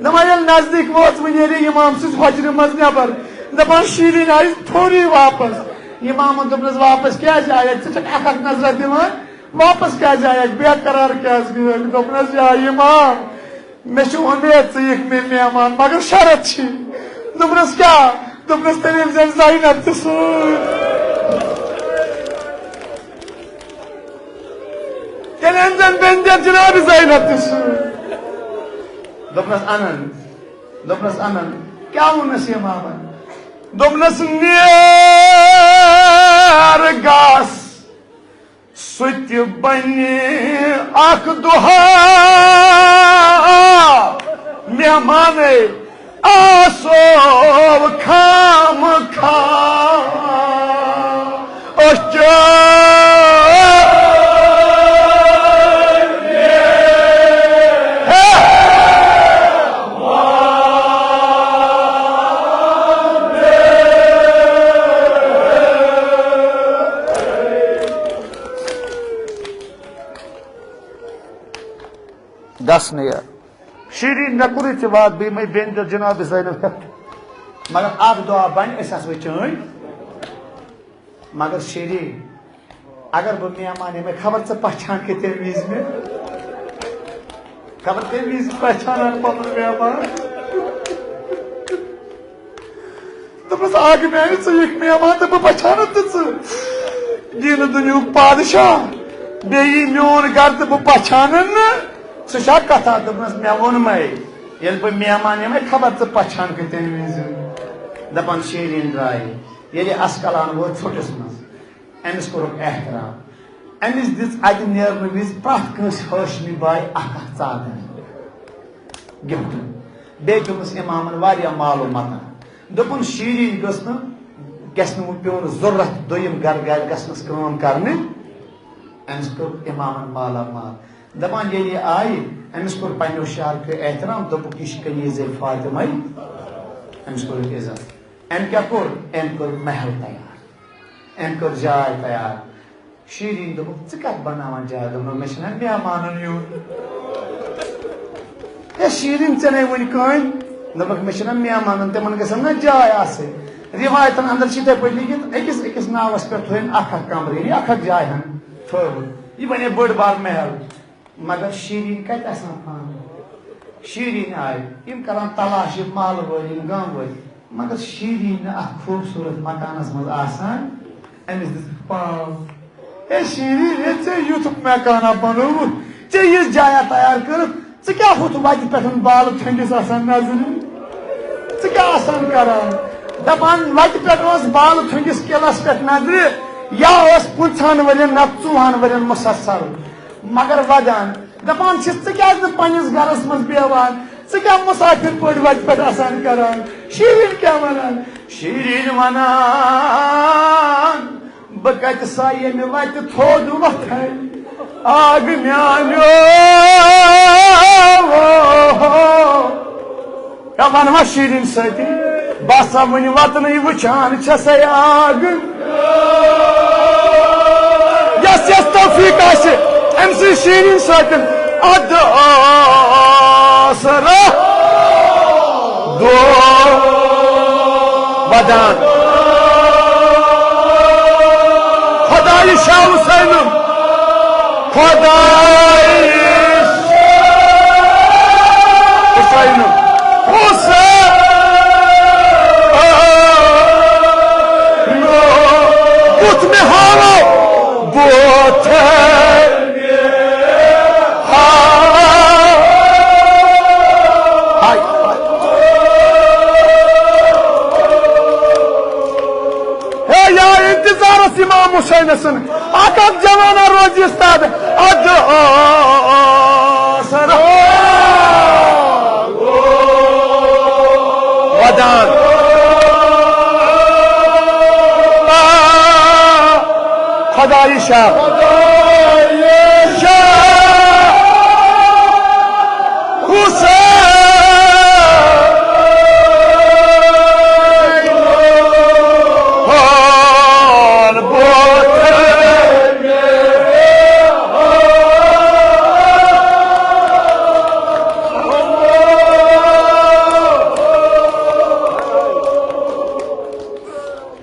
دَپان ییٚلہِ نزدیٖک وٲژ، وۄنۍ نیرِ اِمام سٕنٛز حۄجرِ منٛز نٮ۪بر۔ دَپان شیٖرِنۍ آیہِ فوری واپس۔ اِمامَن دوٚپنَس، "واپس کیٛازِ آیَکھ؟ ژٕ چھَکھ اَکھ اَکھ نظرہ دِوان، واپس کیٛازِ آیَکھ؟ بے قرار کیٛازِ گٔیَکھ؟" دوٚپنَس، "یا اِمام، مےٚ چھُ اُمید ژٕ یِکھ مےٚ مہمان، مگر شرط چھی۔" دوٚپنَس، "کیٛاہ؟" دوٚپنَس، "تیٚلہِ أنۍ زٮ۪ن زینب تہِ سۭتۍ۔ تیٚلہِ أنۍ زٮ۪ن بٮ۪نتہِ جناب زینب تہِ سۭتۍ۔" دوٚپنَس، "اَنَن۔" دوٚپنَس، "اَنَن۔" کیٛاہ ووٚننَس اِمامَن؟ دوٚپنَس، "نیر گژھ۔" سُہ تہِ بنہِ اکھ دۄہا مہمانٕے آسو خام خام۔ أسۍ چھِ گژھنہٕ یہِ۔ شیرین، مےٚ کوٚرُے ژےٚ وعدٕ، بہٕ یِمَے بیٚنہِ تہِ جناب زینب ہٮ۪تھ۔ مگر اکھ دۄہ بنہِ، أسۍ آسو چٲنۍ۔ مگر شیرین، اگر بہٕ مہمان یِمَے، خبر ژٕ پہچان کہِ تَمہِ وِزِ مےٚ۔ خبر تَمہِ وِزِ پہچانان پنُن مہمان۔ دوٚپمَس، "اَکھ میٛانہِ ژٕ یِکھ مہمان تہٕ بہٕ پہچانَتھ نہٕ ژٕ۔ دیٖنہٕ دُنیاہُک پادشاہ، بیٚیہِ یی میون گرٕ تہٕ بہٕ پہچانَن نہٕ۔ سُہ چھا کَتھا؟" دوٚپمَس، "مےٚ ووٚنمَے، ییٚلہِ بہٕ مہمان یِمَے، خبر ژٕ پہچان کہِ تَمہِ وِزِ۔" دَپان شیرین درٛایہِ۔ ییٚلہِ اَسکلان ووت ژھوٚٹِس منٛز، أمِس کوٚرُکھ احترام۔ أمِس دِژ اَتہِ نیرنہٕ وِزِ پرٛٮ۪تھ کٲنٛسہِ ہاشمی بایہِ اَکھ اَکھ ژادر۔ گفٹ۔ بیٚیہِ دیُتنَس اِمامَن واریاہ مال و متاع۔ دوٚپُن، شیرین گٔژھ نہٕ، گژھِ نہٕ وۄنۍ پیوٚن ضروٗرت دوٚیِم گرٕ گرٕ گژھنَس کٲم کرنہِ۔ أمِس کوٚر اِمامَن مالا مال۔ دَپان، ییٚلہِ یہِ آیہِ، أمِس کوٚر پنٛنیو شہرکیو احترام، دوٚپُکھ، "یہِ چھِ کنیزے فاطمہ"۔ أمِس کوٚرُکھ عزت۔ أمۍ کیٛاہ کوٚر؟ أمۍ کٔر محل تیار، أمۍ کٔر جاے تیار۔ شیرین دوٚپُکھ، "ژٕ کَتھ بَناوان جاے؟" دوٚپُن، "مےٚ چھِنہ مہمانَن یُن۔" ہے شیرین، ژےٚ نے وٕنہِ کٲنۍ؟ دوٚپُکھ، "مےٚ چھِنہ مہمانَن، تِمَن گژھن نہ جاے آسٕنۍ۔" رِوایتن اندر چھِ یِتھے پٲٹھۍ لیکھِتھ، أکِس أکِس ناوس پٮ۪ٹھ تھٲوِن اکھ اکھ کمرٕ، یعنی اکھ اکھ جاے ہن تھٲوٕن۔ یہِ بنے بٔڑ بار محل۔ مگر شیرین کتہِ آسان پانہٕ؟ شیرین آیہِ، یِم کران تلاش، یِم محلہٕ وٲلۍ، یِم گامہٕ وٲلۍ۔ مگر شیرین نہٕ اتھ خوٗبصوٗرت مکانس منٛز آسان۔ أمِس دِژٕکھ پاو۔ ہے شیرین، ہے ژےٚ یُتھ مکانہ بنووُتھ، ژےٚ یِژھ جایا تیار کٔرٕتھ، ژٕ کیٛاہ ہُتھ وتہِ پٮ۪ٹھ بالہٕ تھٔنٛڈِس آسان نظرِ؟ ژٕ کیٛاہ آسان کران؟ دپان وتہِ پٮ۪ٹھ اوس بالہٕ تھٔنٛڈِس قلعس پٮ۪ٹھ نظرِ، یا اوس پٕنٛژٕہن ؤرین نتہٕ ژُوہن ؤرین مسلسل۔ مگر ودان، دپان چھِس، ژٕ کیٛازِ نہٕ پننِس گرس منٛز بیہوان؟ ژٕ کیٛاہ مسافر پٲٹھۍ وتہِ پٮ۪ٹھ آسان کران؟ شیرین کیٛاہ ونان؟ شیرین ونان، بہٕ کتہِ سا ییٚمہِ وتہِ تھوٚد وۄتھے آگ میانیو۔ کیٛاہ ونہٕ وۄنۍ شیرین سۭتۍ؟ بہٕ ہسا وُنہِ وتنٕے وٕچھان چھسے آگ۔ یس یس توفیق آسہِ أمۍ سٕنٛز شیرین سۭتۍ، ادٕ آسرا دو ودان۔ خدایہِ شاہ حسینم، خدایہِ شاہ حسینم، حسین۔ بُتھ مےٚ ہاوو، بُتھ۔ ہے یا انتظارس امام حسین سن، اکھ اکھ جوانا روزی استاد، ادٕ آسر ودان۔ خدایہِ شاہ۔ شاہ حسین۔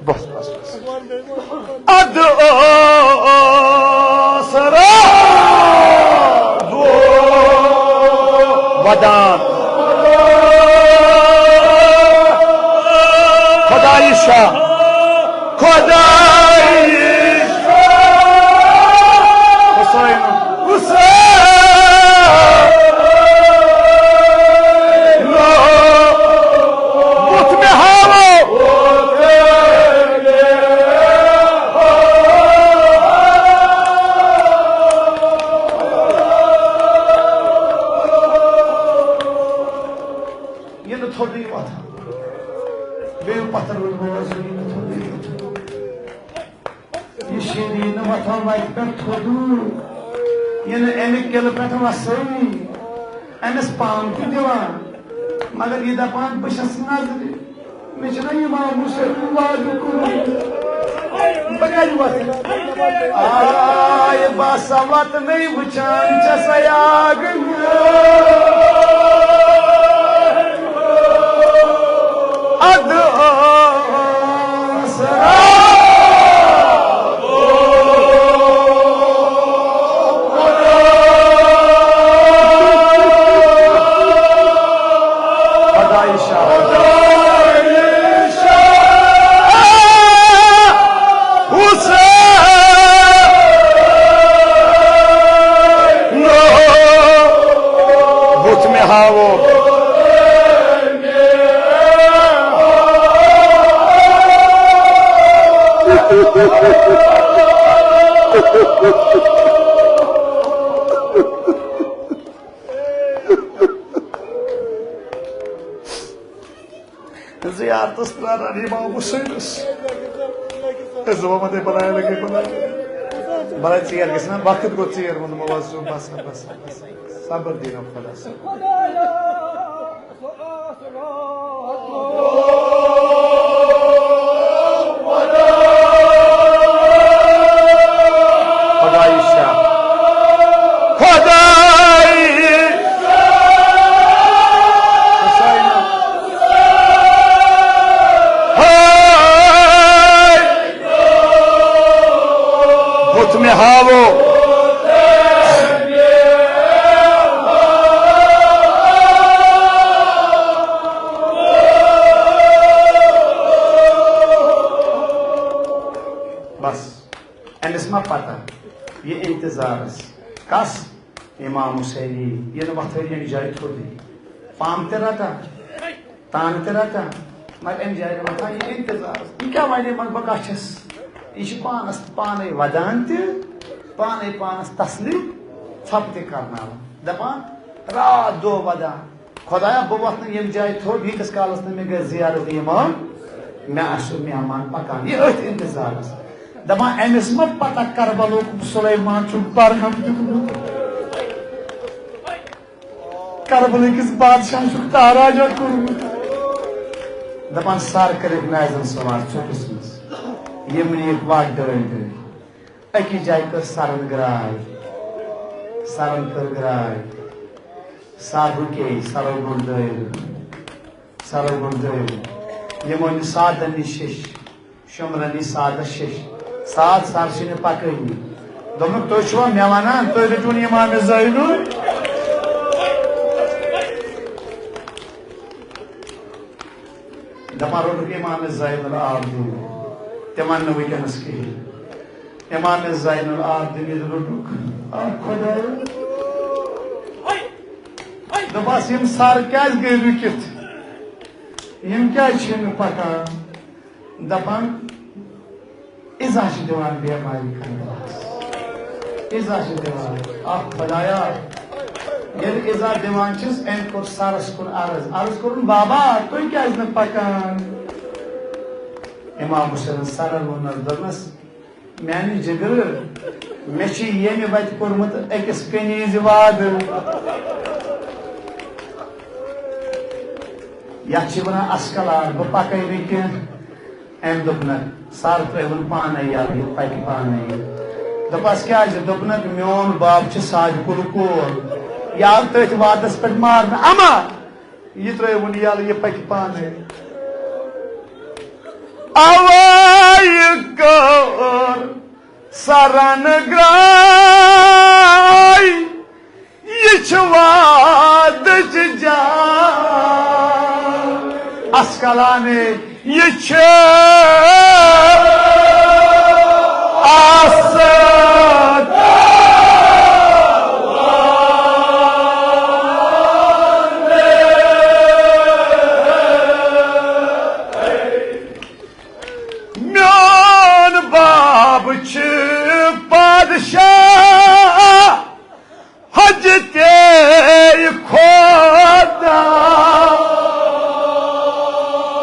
بس، بس، بس۔ ادٕ آسرا ودان۔ خدایہِ شاہ، خدایہِ شاہ۔ حسین، حسین۔ بُتھ مےٚ ہاوو۔ یہِ نہٕ تھوٚدُے وۄتھان۔ بیٚیہِ پتھر وٕنۍ بوز، یہِ نہٕ تھوٚدُے وۄتھان۔ یہِ شیرین وۄتھان وتہِ پٮ۪ٹھ تھوٚدُے، یہِ نہٕ اَمہِ قلعہٕ پٮ۪ٹھ وسٲنی، أمِس پان تہِ دِوان، مگر یہِ دپان، بہٕ چھَس نظرِ، مےٚ چھُنہ امام حسین وعدٕ کوٚرمُت، بہٕ کتہِ وۄتھٕ؟ آے بہٕ ہسا وتنٕے وٕچھان چھَسے آگ۔ ادٕ آسرا۔ خدایہِ شاہ۔ حسین۔ بُتھ مےٚ ہاوو۔ زیارتس پراران امام حسینس۔ أسۍ دپان، وۄنۍ بلاے لگے، بلاے۔ بلاے ژیر گژھِ نا، وقت گوٚو ژیر، ووٚنمو، بس، بس، بس، بس۔ صبر دیٖنو خۄدا صٲب۔ خدایہِ شاہ۔ خدایہِ شاہ۔ آوو۔ بس، أمِس ما پتہ یہِ انتظارس؟ کس؟ امام حسینی۔ یہِ نہٕ وۄتھٲنی اَمہِ جایہِ تھوٚدُے۔ پامہٕ تہِ رٹان، تانہٕ تہِ رٹان، مگر اَمہِ جایہِ نہٕ وۄتھان۔ یہِ انتظارس، یہِ کیٛاہ وَنہِ یِمن، بہٕ کَس چھَس؟ یہِ چھِ پانس پانے ودان تہِ، پانے پانس تسلی ژھۄپہٕ تہِ کرناوان، دپان، راتھ دۄہ ودان، خۄدایا، بہٕ وۄتھٕ نہٕ ییٚمہِ جایہِ تھوٚد، ییٖتِس کالس نہٕ مےٚ گژھِ زیارت امام، مےٚ آسہِ سُہ مہمان پکان۔ یہِ أتھۍ انتظارس۔ دپان، أمِس ما پتہ کربلُک سلیمان چھُ برہم دیُتمُت؟ کربلہٕ کِس بادشاہ چھُکھ تاراجا کوٚرمُت۔ دپان، سر کٔرِکھ نازن سوار ژوٚٹِس منٛز۔ یِم نِیِکھ وَٹ ڈٲلۍ ڈٲلۍ۔ أکِس جایہِ کٔر سرن گراے۔ سرن کٔر گراے۔ سر رُکے، سرو گوٚو دٲیرٕ۔ سرو گوٚو دٲیرٕ۔ یِمو نِش سادن نِش شیٚش۔ شۄمرن نِش سادس شیٚش۔ ساد سر چھِنہٕ پکٲنی۔ دوٚپُکھ، تُہۍ چھِوا مےٚ ونان، تُہۍ رٔٹِو نہٕ امام زینُل؟ دپان روٚٹُکھ امام زین العابدین، تِمن نہٕ وٕنکیٚنس کِہیٖنۍ۔ امام زین العابدین ییٚلہِ روٚٹُکھ، آ خۄدایا، دوٚپس، یِم سر کیازِ گٔے رُکِتھ؟ یِم کیازِ چھِنہٕ پکان؟ دپان، اِزا چھِ دِوان بیمارِ کربلاہس۔ اِزا چھِ دِوان۔ اکھ خۄدایا، ییٚلہِ اِزا دِوان چھِس، أمۍ کوٚر سرس کُن عرض۔ عرض کوٚرُن، بابا، تُہۍ کیازِ نہٕ پکان؟ امام حسینن سرن ووٚننس، دوٚپنس، میانہِ جگرٕ، مےٚ چھِ ییٚمہِ وتہِ کوٚرمُت أکِس کنیزِ وعدٕ۔ یتھ چھِ ونان اسکلان، بہٕ پکے نہٕ کینٛہہ۔ أمۍ دوٚپنکھ، سر ترٛٲوٕن پانے یلہٕ، یہِ پکہِ پانے۔ دوٚپس، کیازِ؟ دوٚپنکھ، میون بب چھُ ساجہِ کُلہٕ کول، یہِ آو تٔتھۍ وعدس پٮ۪ٹھ مارنہٕ۔ اما، یہِ ترٛٲوٕن یلہٕ، یہِ پکہِ پانے۔ اوے کٔر سرن گراے، یہِ چھِ وعدٕچ جان۔ اسکلانہِ، یہِ چھِ آستان۔ میون باب چھُ پادشاہ، حجتے خدا۔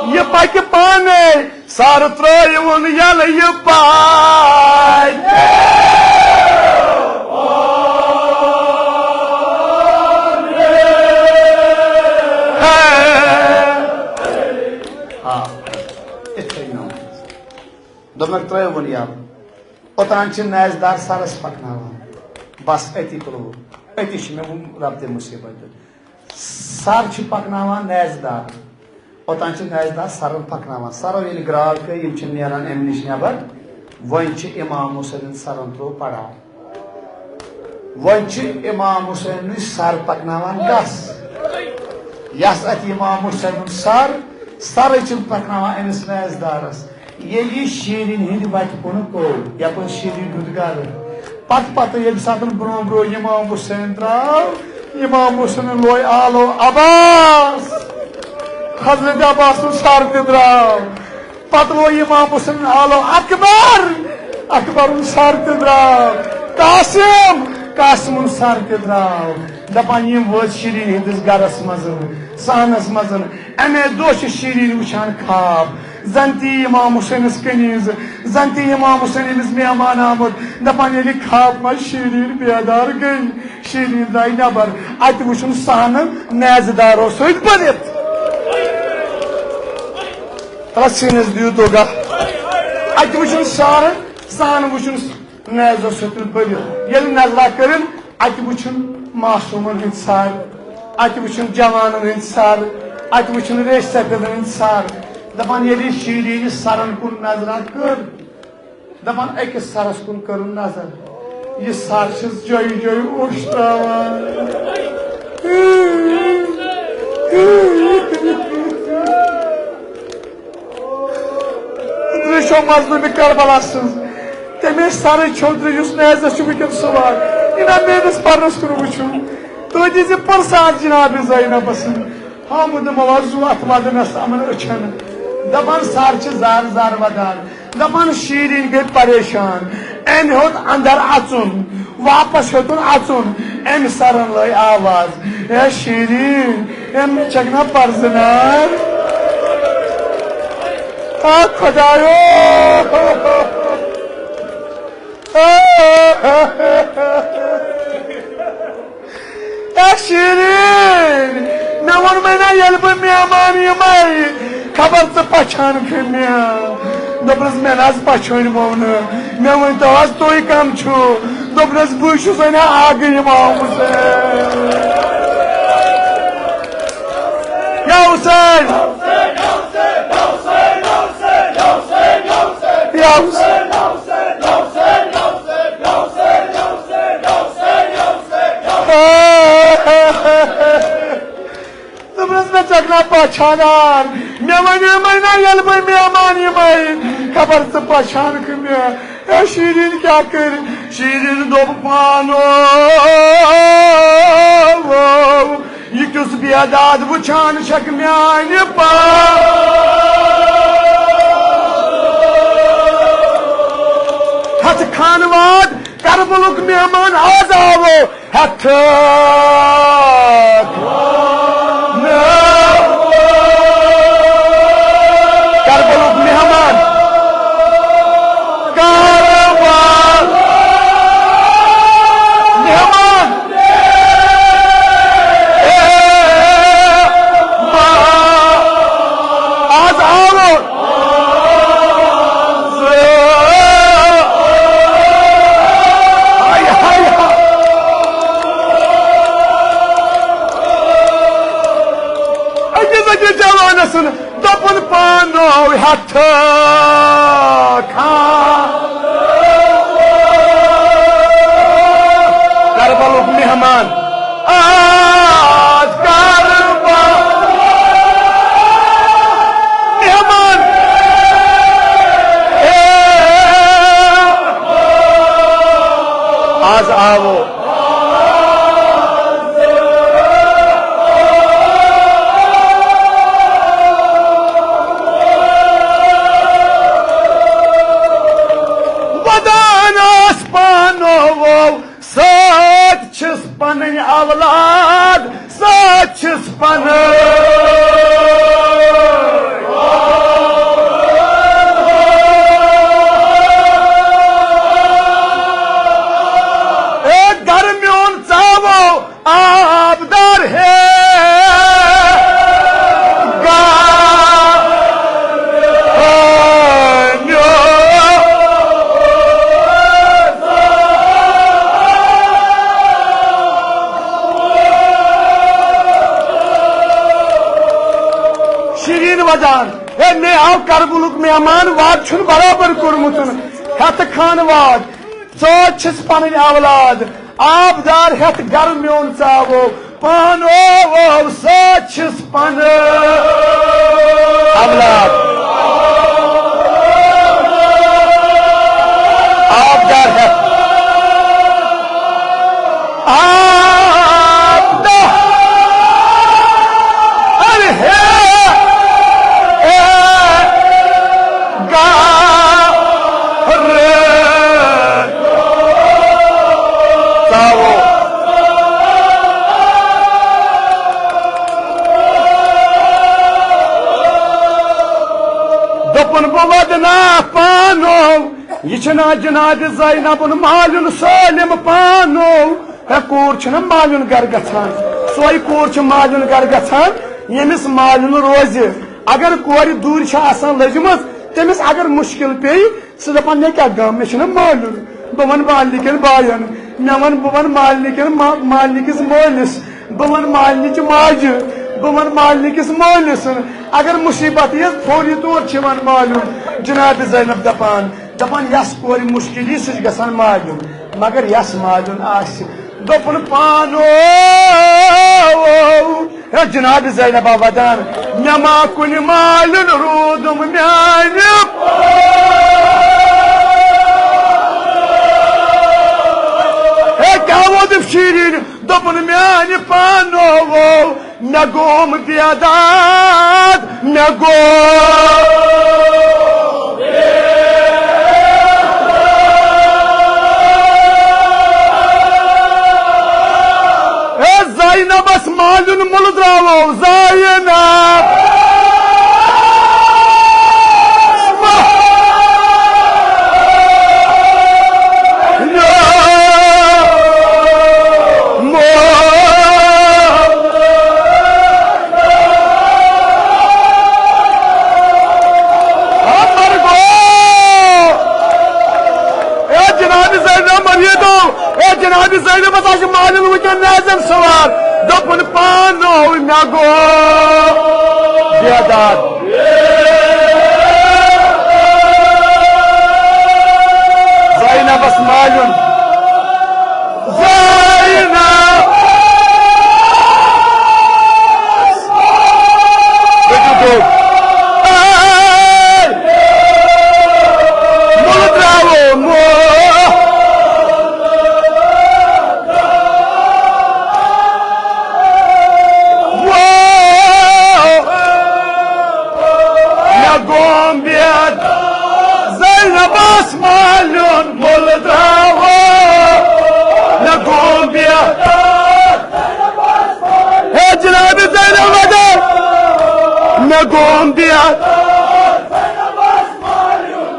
یہِ پکہِ پانے، سر ترٛٲیوُن یلہٕ، یہِ پکہِ۔ آ، یِتھ کٔنۍ نہٕ۔ دوٚپنکھ، ترٛٲیوُن یلہٕ۔ اوٚتام چھِ نیزٕ دار سرس پکناوان۔ بس أتی تُلو۔ أتی چھُ مےٚ وُنہِ رب تہِ مُصیبت دیُت۔ سر چھِ پکناوان نیزٕ دار۔ اوٚتام چھِ نیزٕ دار سرن پکناوان۔ سرو ییٚلہِ گراو کٔر، یِم چھِ نیران امہِ نِش نٮ۪بر۔ وۄنۍ چھِ امام حسینن سرن ترٛوو پڑاو۔ وۄنۍ چھِ امام حسینٕچ سر پکناوان کس؟ یس اتہِ امام حسینُن سر، سرٕے چھِن پکناوان أمِس نیزٕ دارس۔ ییٚلہِ یہِ شیٖرِنۍ ہٕنٛدِ وتہِ کُن کوٚر، یپٲرۍ شیٖرِنۍ ہُنٛد گرٕ، پتہٕ پتہٕ ییٚمہِ ساتہٕ برونٛہہ برونٛہہ امام حسین درٛاو، امام حسینن لوے آلو عباس، حضرت عباسُن سر تہِ درٛاو۔ پتہٕ لوگ امام حسینن آلو اکبر، اکبرُن سر تہِ درٛاو۔ قاسم، قاسمُن سر تہِ درٛاو۔ دپان، یِم وٲتۍ شیرین ہٕنٛدِس گرس منٛز، صحنس منٛز۔ امے دۄہ چھِ شیرین وٕچھان خواب، زن تہِ یہِ امام حسینس کنیز، زن تہِ یہِ امام حسین أمِس مہمان آمُت۔ دپان، ییٚلہِ خواب منٛز شیرین بیدار گٔے، شیرین درٛاے نٮ۪بر، اتہِ وٕچھُن صحنہٕ نیزٕ دارو سۭتۍ بٔرِتھ۔ تَلہ سیٖنَس دِیِو دۄگا۔ اَتہِ وٕچھُن سارٕ، سان وٕچھُن نیزو سۭتۍ بٔرِتھ۔ ییٚلہِ نظرا کٔرِن، اَتہِ وٕچھُن معصوٗمَن ہٕنٛدۍ سر، اَتہِ وٕچھُن جوانَن ہٕنٛدۍ سر، اَتہِ وٕچھُن ریش سفیدَن ہٕنٛدۍ سر۔ دَپان، ییٚلہِ یہِ شیٖرِنہِ سرَن کُن نظرا کٔر، دَپان، أکِس سرَس کُن کٔرٕن نظر۔ یہِ سر چھس جوٚیہِ جوٚیہِ اوٚش تراوان۔ تُہۍ چھِو مظلوٗمِ کربلا سٕنٛز تٔمِس سرٕچ چھو تُہۍ، یُس نہٕ عزت چھُ وٕنکیٚن سُوان۔ یہِ نہ میٲنِس پرنس کُن وٕچھُن۔ تُہۍ دِژ پرساد جناب زینبس۔ آمُت موضوع اتھ ودنس یِمن أچھن۔ دپان سر چھِ زار زار ودان۔ دپان شیرین گٔے پریشان۔ أمۍ ہیوٚت اندر اژُن۔ واپس ہیوٚتُن اژُن۔ أمۍ سرن لٲج آواز، اے شیرین، اے مےٚ چھکھ نا پرزنان؟ آ خدایو! اے شیرین، مےٚ ووٚنمَے نا ییٚلہِ بہٕ مہمان یِمَے، خبر ژٕ پچھان کھٕ مےٚ۔ دوٚپنَس، مےٚ نہ حظ پچھٲنۍ ووٚن نہٕ۔ مےٚ ؤنۍ تو حظ، تُہۍ کم چھِو؟ دوٚپنَس، بٕے چھُس وۄنۍ اکھ یِم آمُت۔ یا حسین! یا حسین! دوٚپنَس، مےٚ ژَکنا پہچانان۔ مےٚ وَنے مَے نہ، ییٚلہِ بہٕ مہمان یِمَے، خبر ژٕ پہچانکھٕ مےٚ۔ اے شیٖریٖن کیٛاہ کٔرۍ؟ شیٖریٖن دوٚپ پانو، یہِ کیُس بیداد وٕچھان چھَکھ میٛانہِ پان؟ ہَتھ خانواد کربلُک مہمان آز آوو۔ ہتھ کربلُک مہمان، کربل مہمان، اے ماں، آز آو۔ ہاے، ہاے، ہاے۔ أکِس أکِس جوانس سُنٛد دوٚپُن پانو ہتھ کھان۔ کربلُک مہمان۔ آز کر بہٕ مہمان۔ اے، آز آوو۔ ودان ٲس پانو سۭتۍ چھِس پنٕنۍ اولاد، سۭتۍ چھِس پنٕنۍ۔ اے گرٕ میون ژاوو آبدار ہے گا۔ شیرین ودان، ہے مےٚ آو کربلُک مہمان، واد چھُن برابر کوٚرمُت۔ ہیٚتہٕ خان واد، ژٲج چھِس پنٕنۍ اولاد، آبدار ہیٚتھ گرٕ میون ژاوو۔ پانو سۭتۍ چھِس پنٕنۍ اولاد۔ آبدار ہیٚتھ۔ آبدار۔ ارے ہے، اے، گا۔ ژاوو۔ دوٚپُن بہٕ ودٕ نا پانو، یہِ چھُنہ جناب زینبُن مالیُن سٲلِم پانو۔ ہے کوٗر چھِنہ مالیُن گرٕ گژھان، سۄے کوٗر چھِ مالیُن گرٕ گژھان، ییٚمِس مالیُن روزِ۔ اگر کورِ دوٗرِ چھِ آسان لٔجمٕژ، تٔمِس اگر مُشکِل پیٚیہِ، سُہ دَپان، مےٚ کیٛاہ غم، مےٚ چھُنہ مٲلیُن۔ بہٕ وَنہٕ مالنہِ کٮ۪ن بایَن، مےٚ وَنہٕ، بہٕ وَنہٕ مالنہِ کٮ۪ن ما-، مالنہِ کِس مٲلِس، بہٕ وَنہٕ مالنہِ چہِ ماجہِ، بہٕ وَنہٕ مالنہِ کِس مٲلِس۔ اگر مُصیٖبت یِیَس، فوری طور چھِ یِوان مالیُن۔ جناب زینب دَپان، دپان، یس کورِ مشکل یی، سُہ چھُ گژھان مالیُن، مگر یس مالیُن آسہِ، دوٚپُن پانو، ہے جناب زینب ودان، مےٚ ما کُنہِ مالیُن روٗدُم میانہِ۔ ہے کیٛاہ ووتُم شیٖرِن؟ دوٚپُن میانہِ پانو، مےٚ گوم بیداد، مےٚ گوم۔ اے زینبس مالیُن مُلہٕ درٛاوو، زینب۔ اے جناب زینب مریدو، اے جناب زینب ہسا چھِ مالیُن وٕنکیٚن نیزن سوار۔ دوٚپُن پانو مےٚ گوٚو بیداد۔ زینبس مالیُن۔ زینب۔ پٔکِو دوٚر۔ اے! مُلہٕ درٛاوو، مُلہٕ۔ مےٚ گوم بیت زینبس مالیُن مُلہٕ درٛاوو۔ مےٚ گوم بیت۔ ہے جناب زینب مدد، مےٚ گوم بیت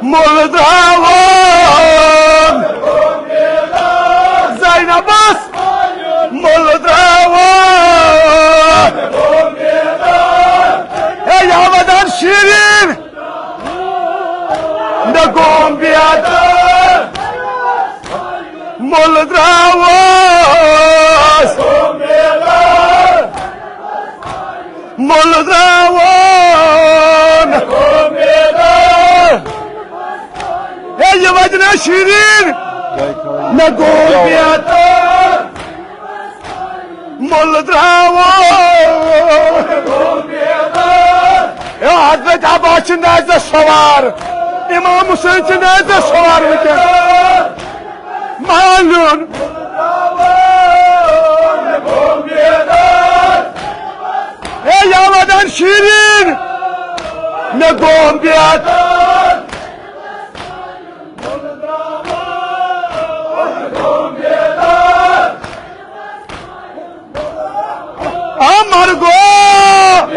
مُلہٕ درٛاوو۔ زینبس مُلہٕ درٛاوو۔ ہے یا ودان شیٖرِن، مےٚ گوم بیت مُلہٕ درٛاوس۔ مُلہٕ درٛاوُن۔ ہے، یہِ وَتہِ نا شیٖریٖن۔ مےٚ گوٚو بیتار۔ مُلہٕ درٛاوُن۔ ہے، حضرت عباس چھِ نیزَس سوار۔ اِمام حُسین چھِ نیزَس سوار وٕنکیٚن۔ مالیُن۔ ہے یا ودان شیٖریٖن، مےٚ گوٚو بیتار۔ امر گوٚو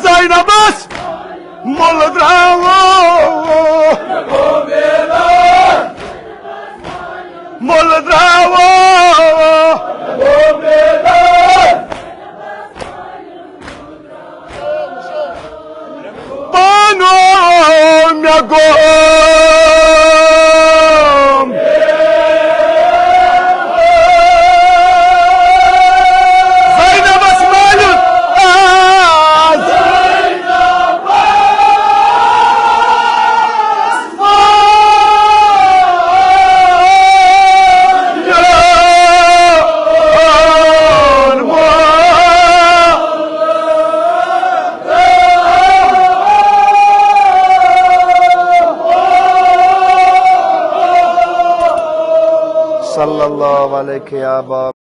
زینبس مُلہٕ درٛاوُن۔ مُلہٕ درٛاوُن۔ پانو مےٚ گوٚو زینبس مالیُن آز۔ صلی اللہ علیہ یا باب۔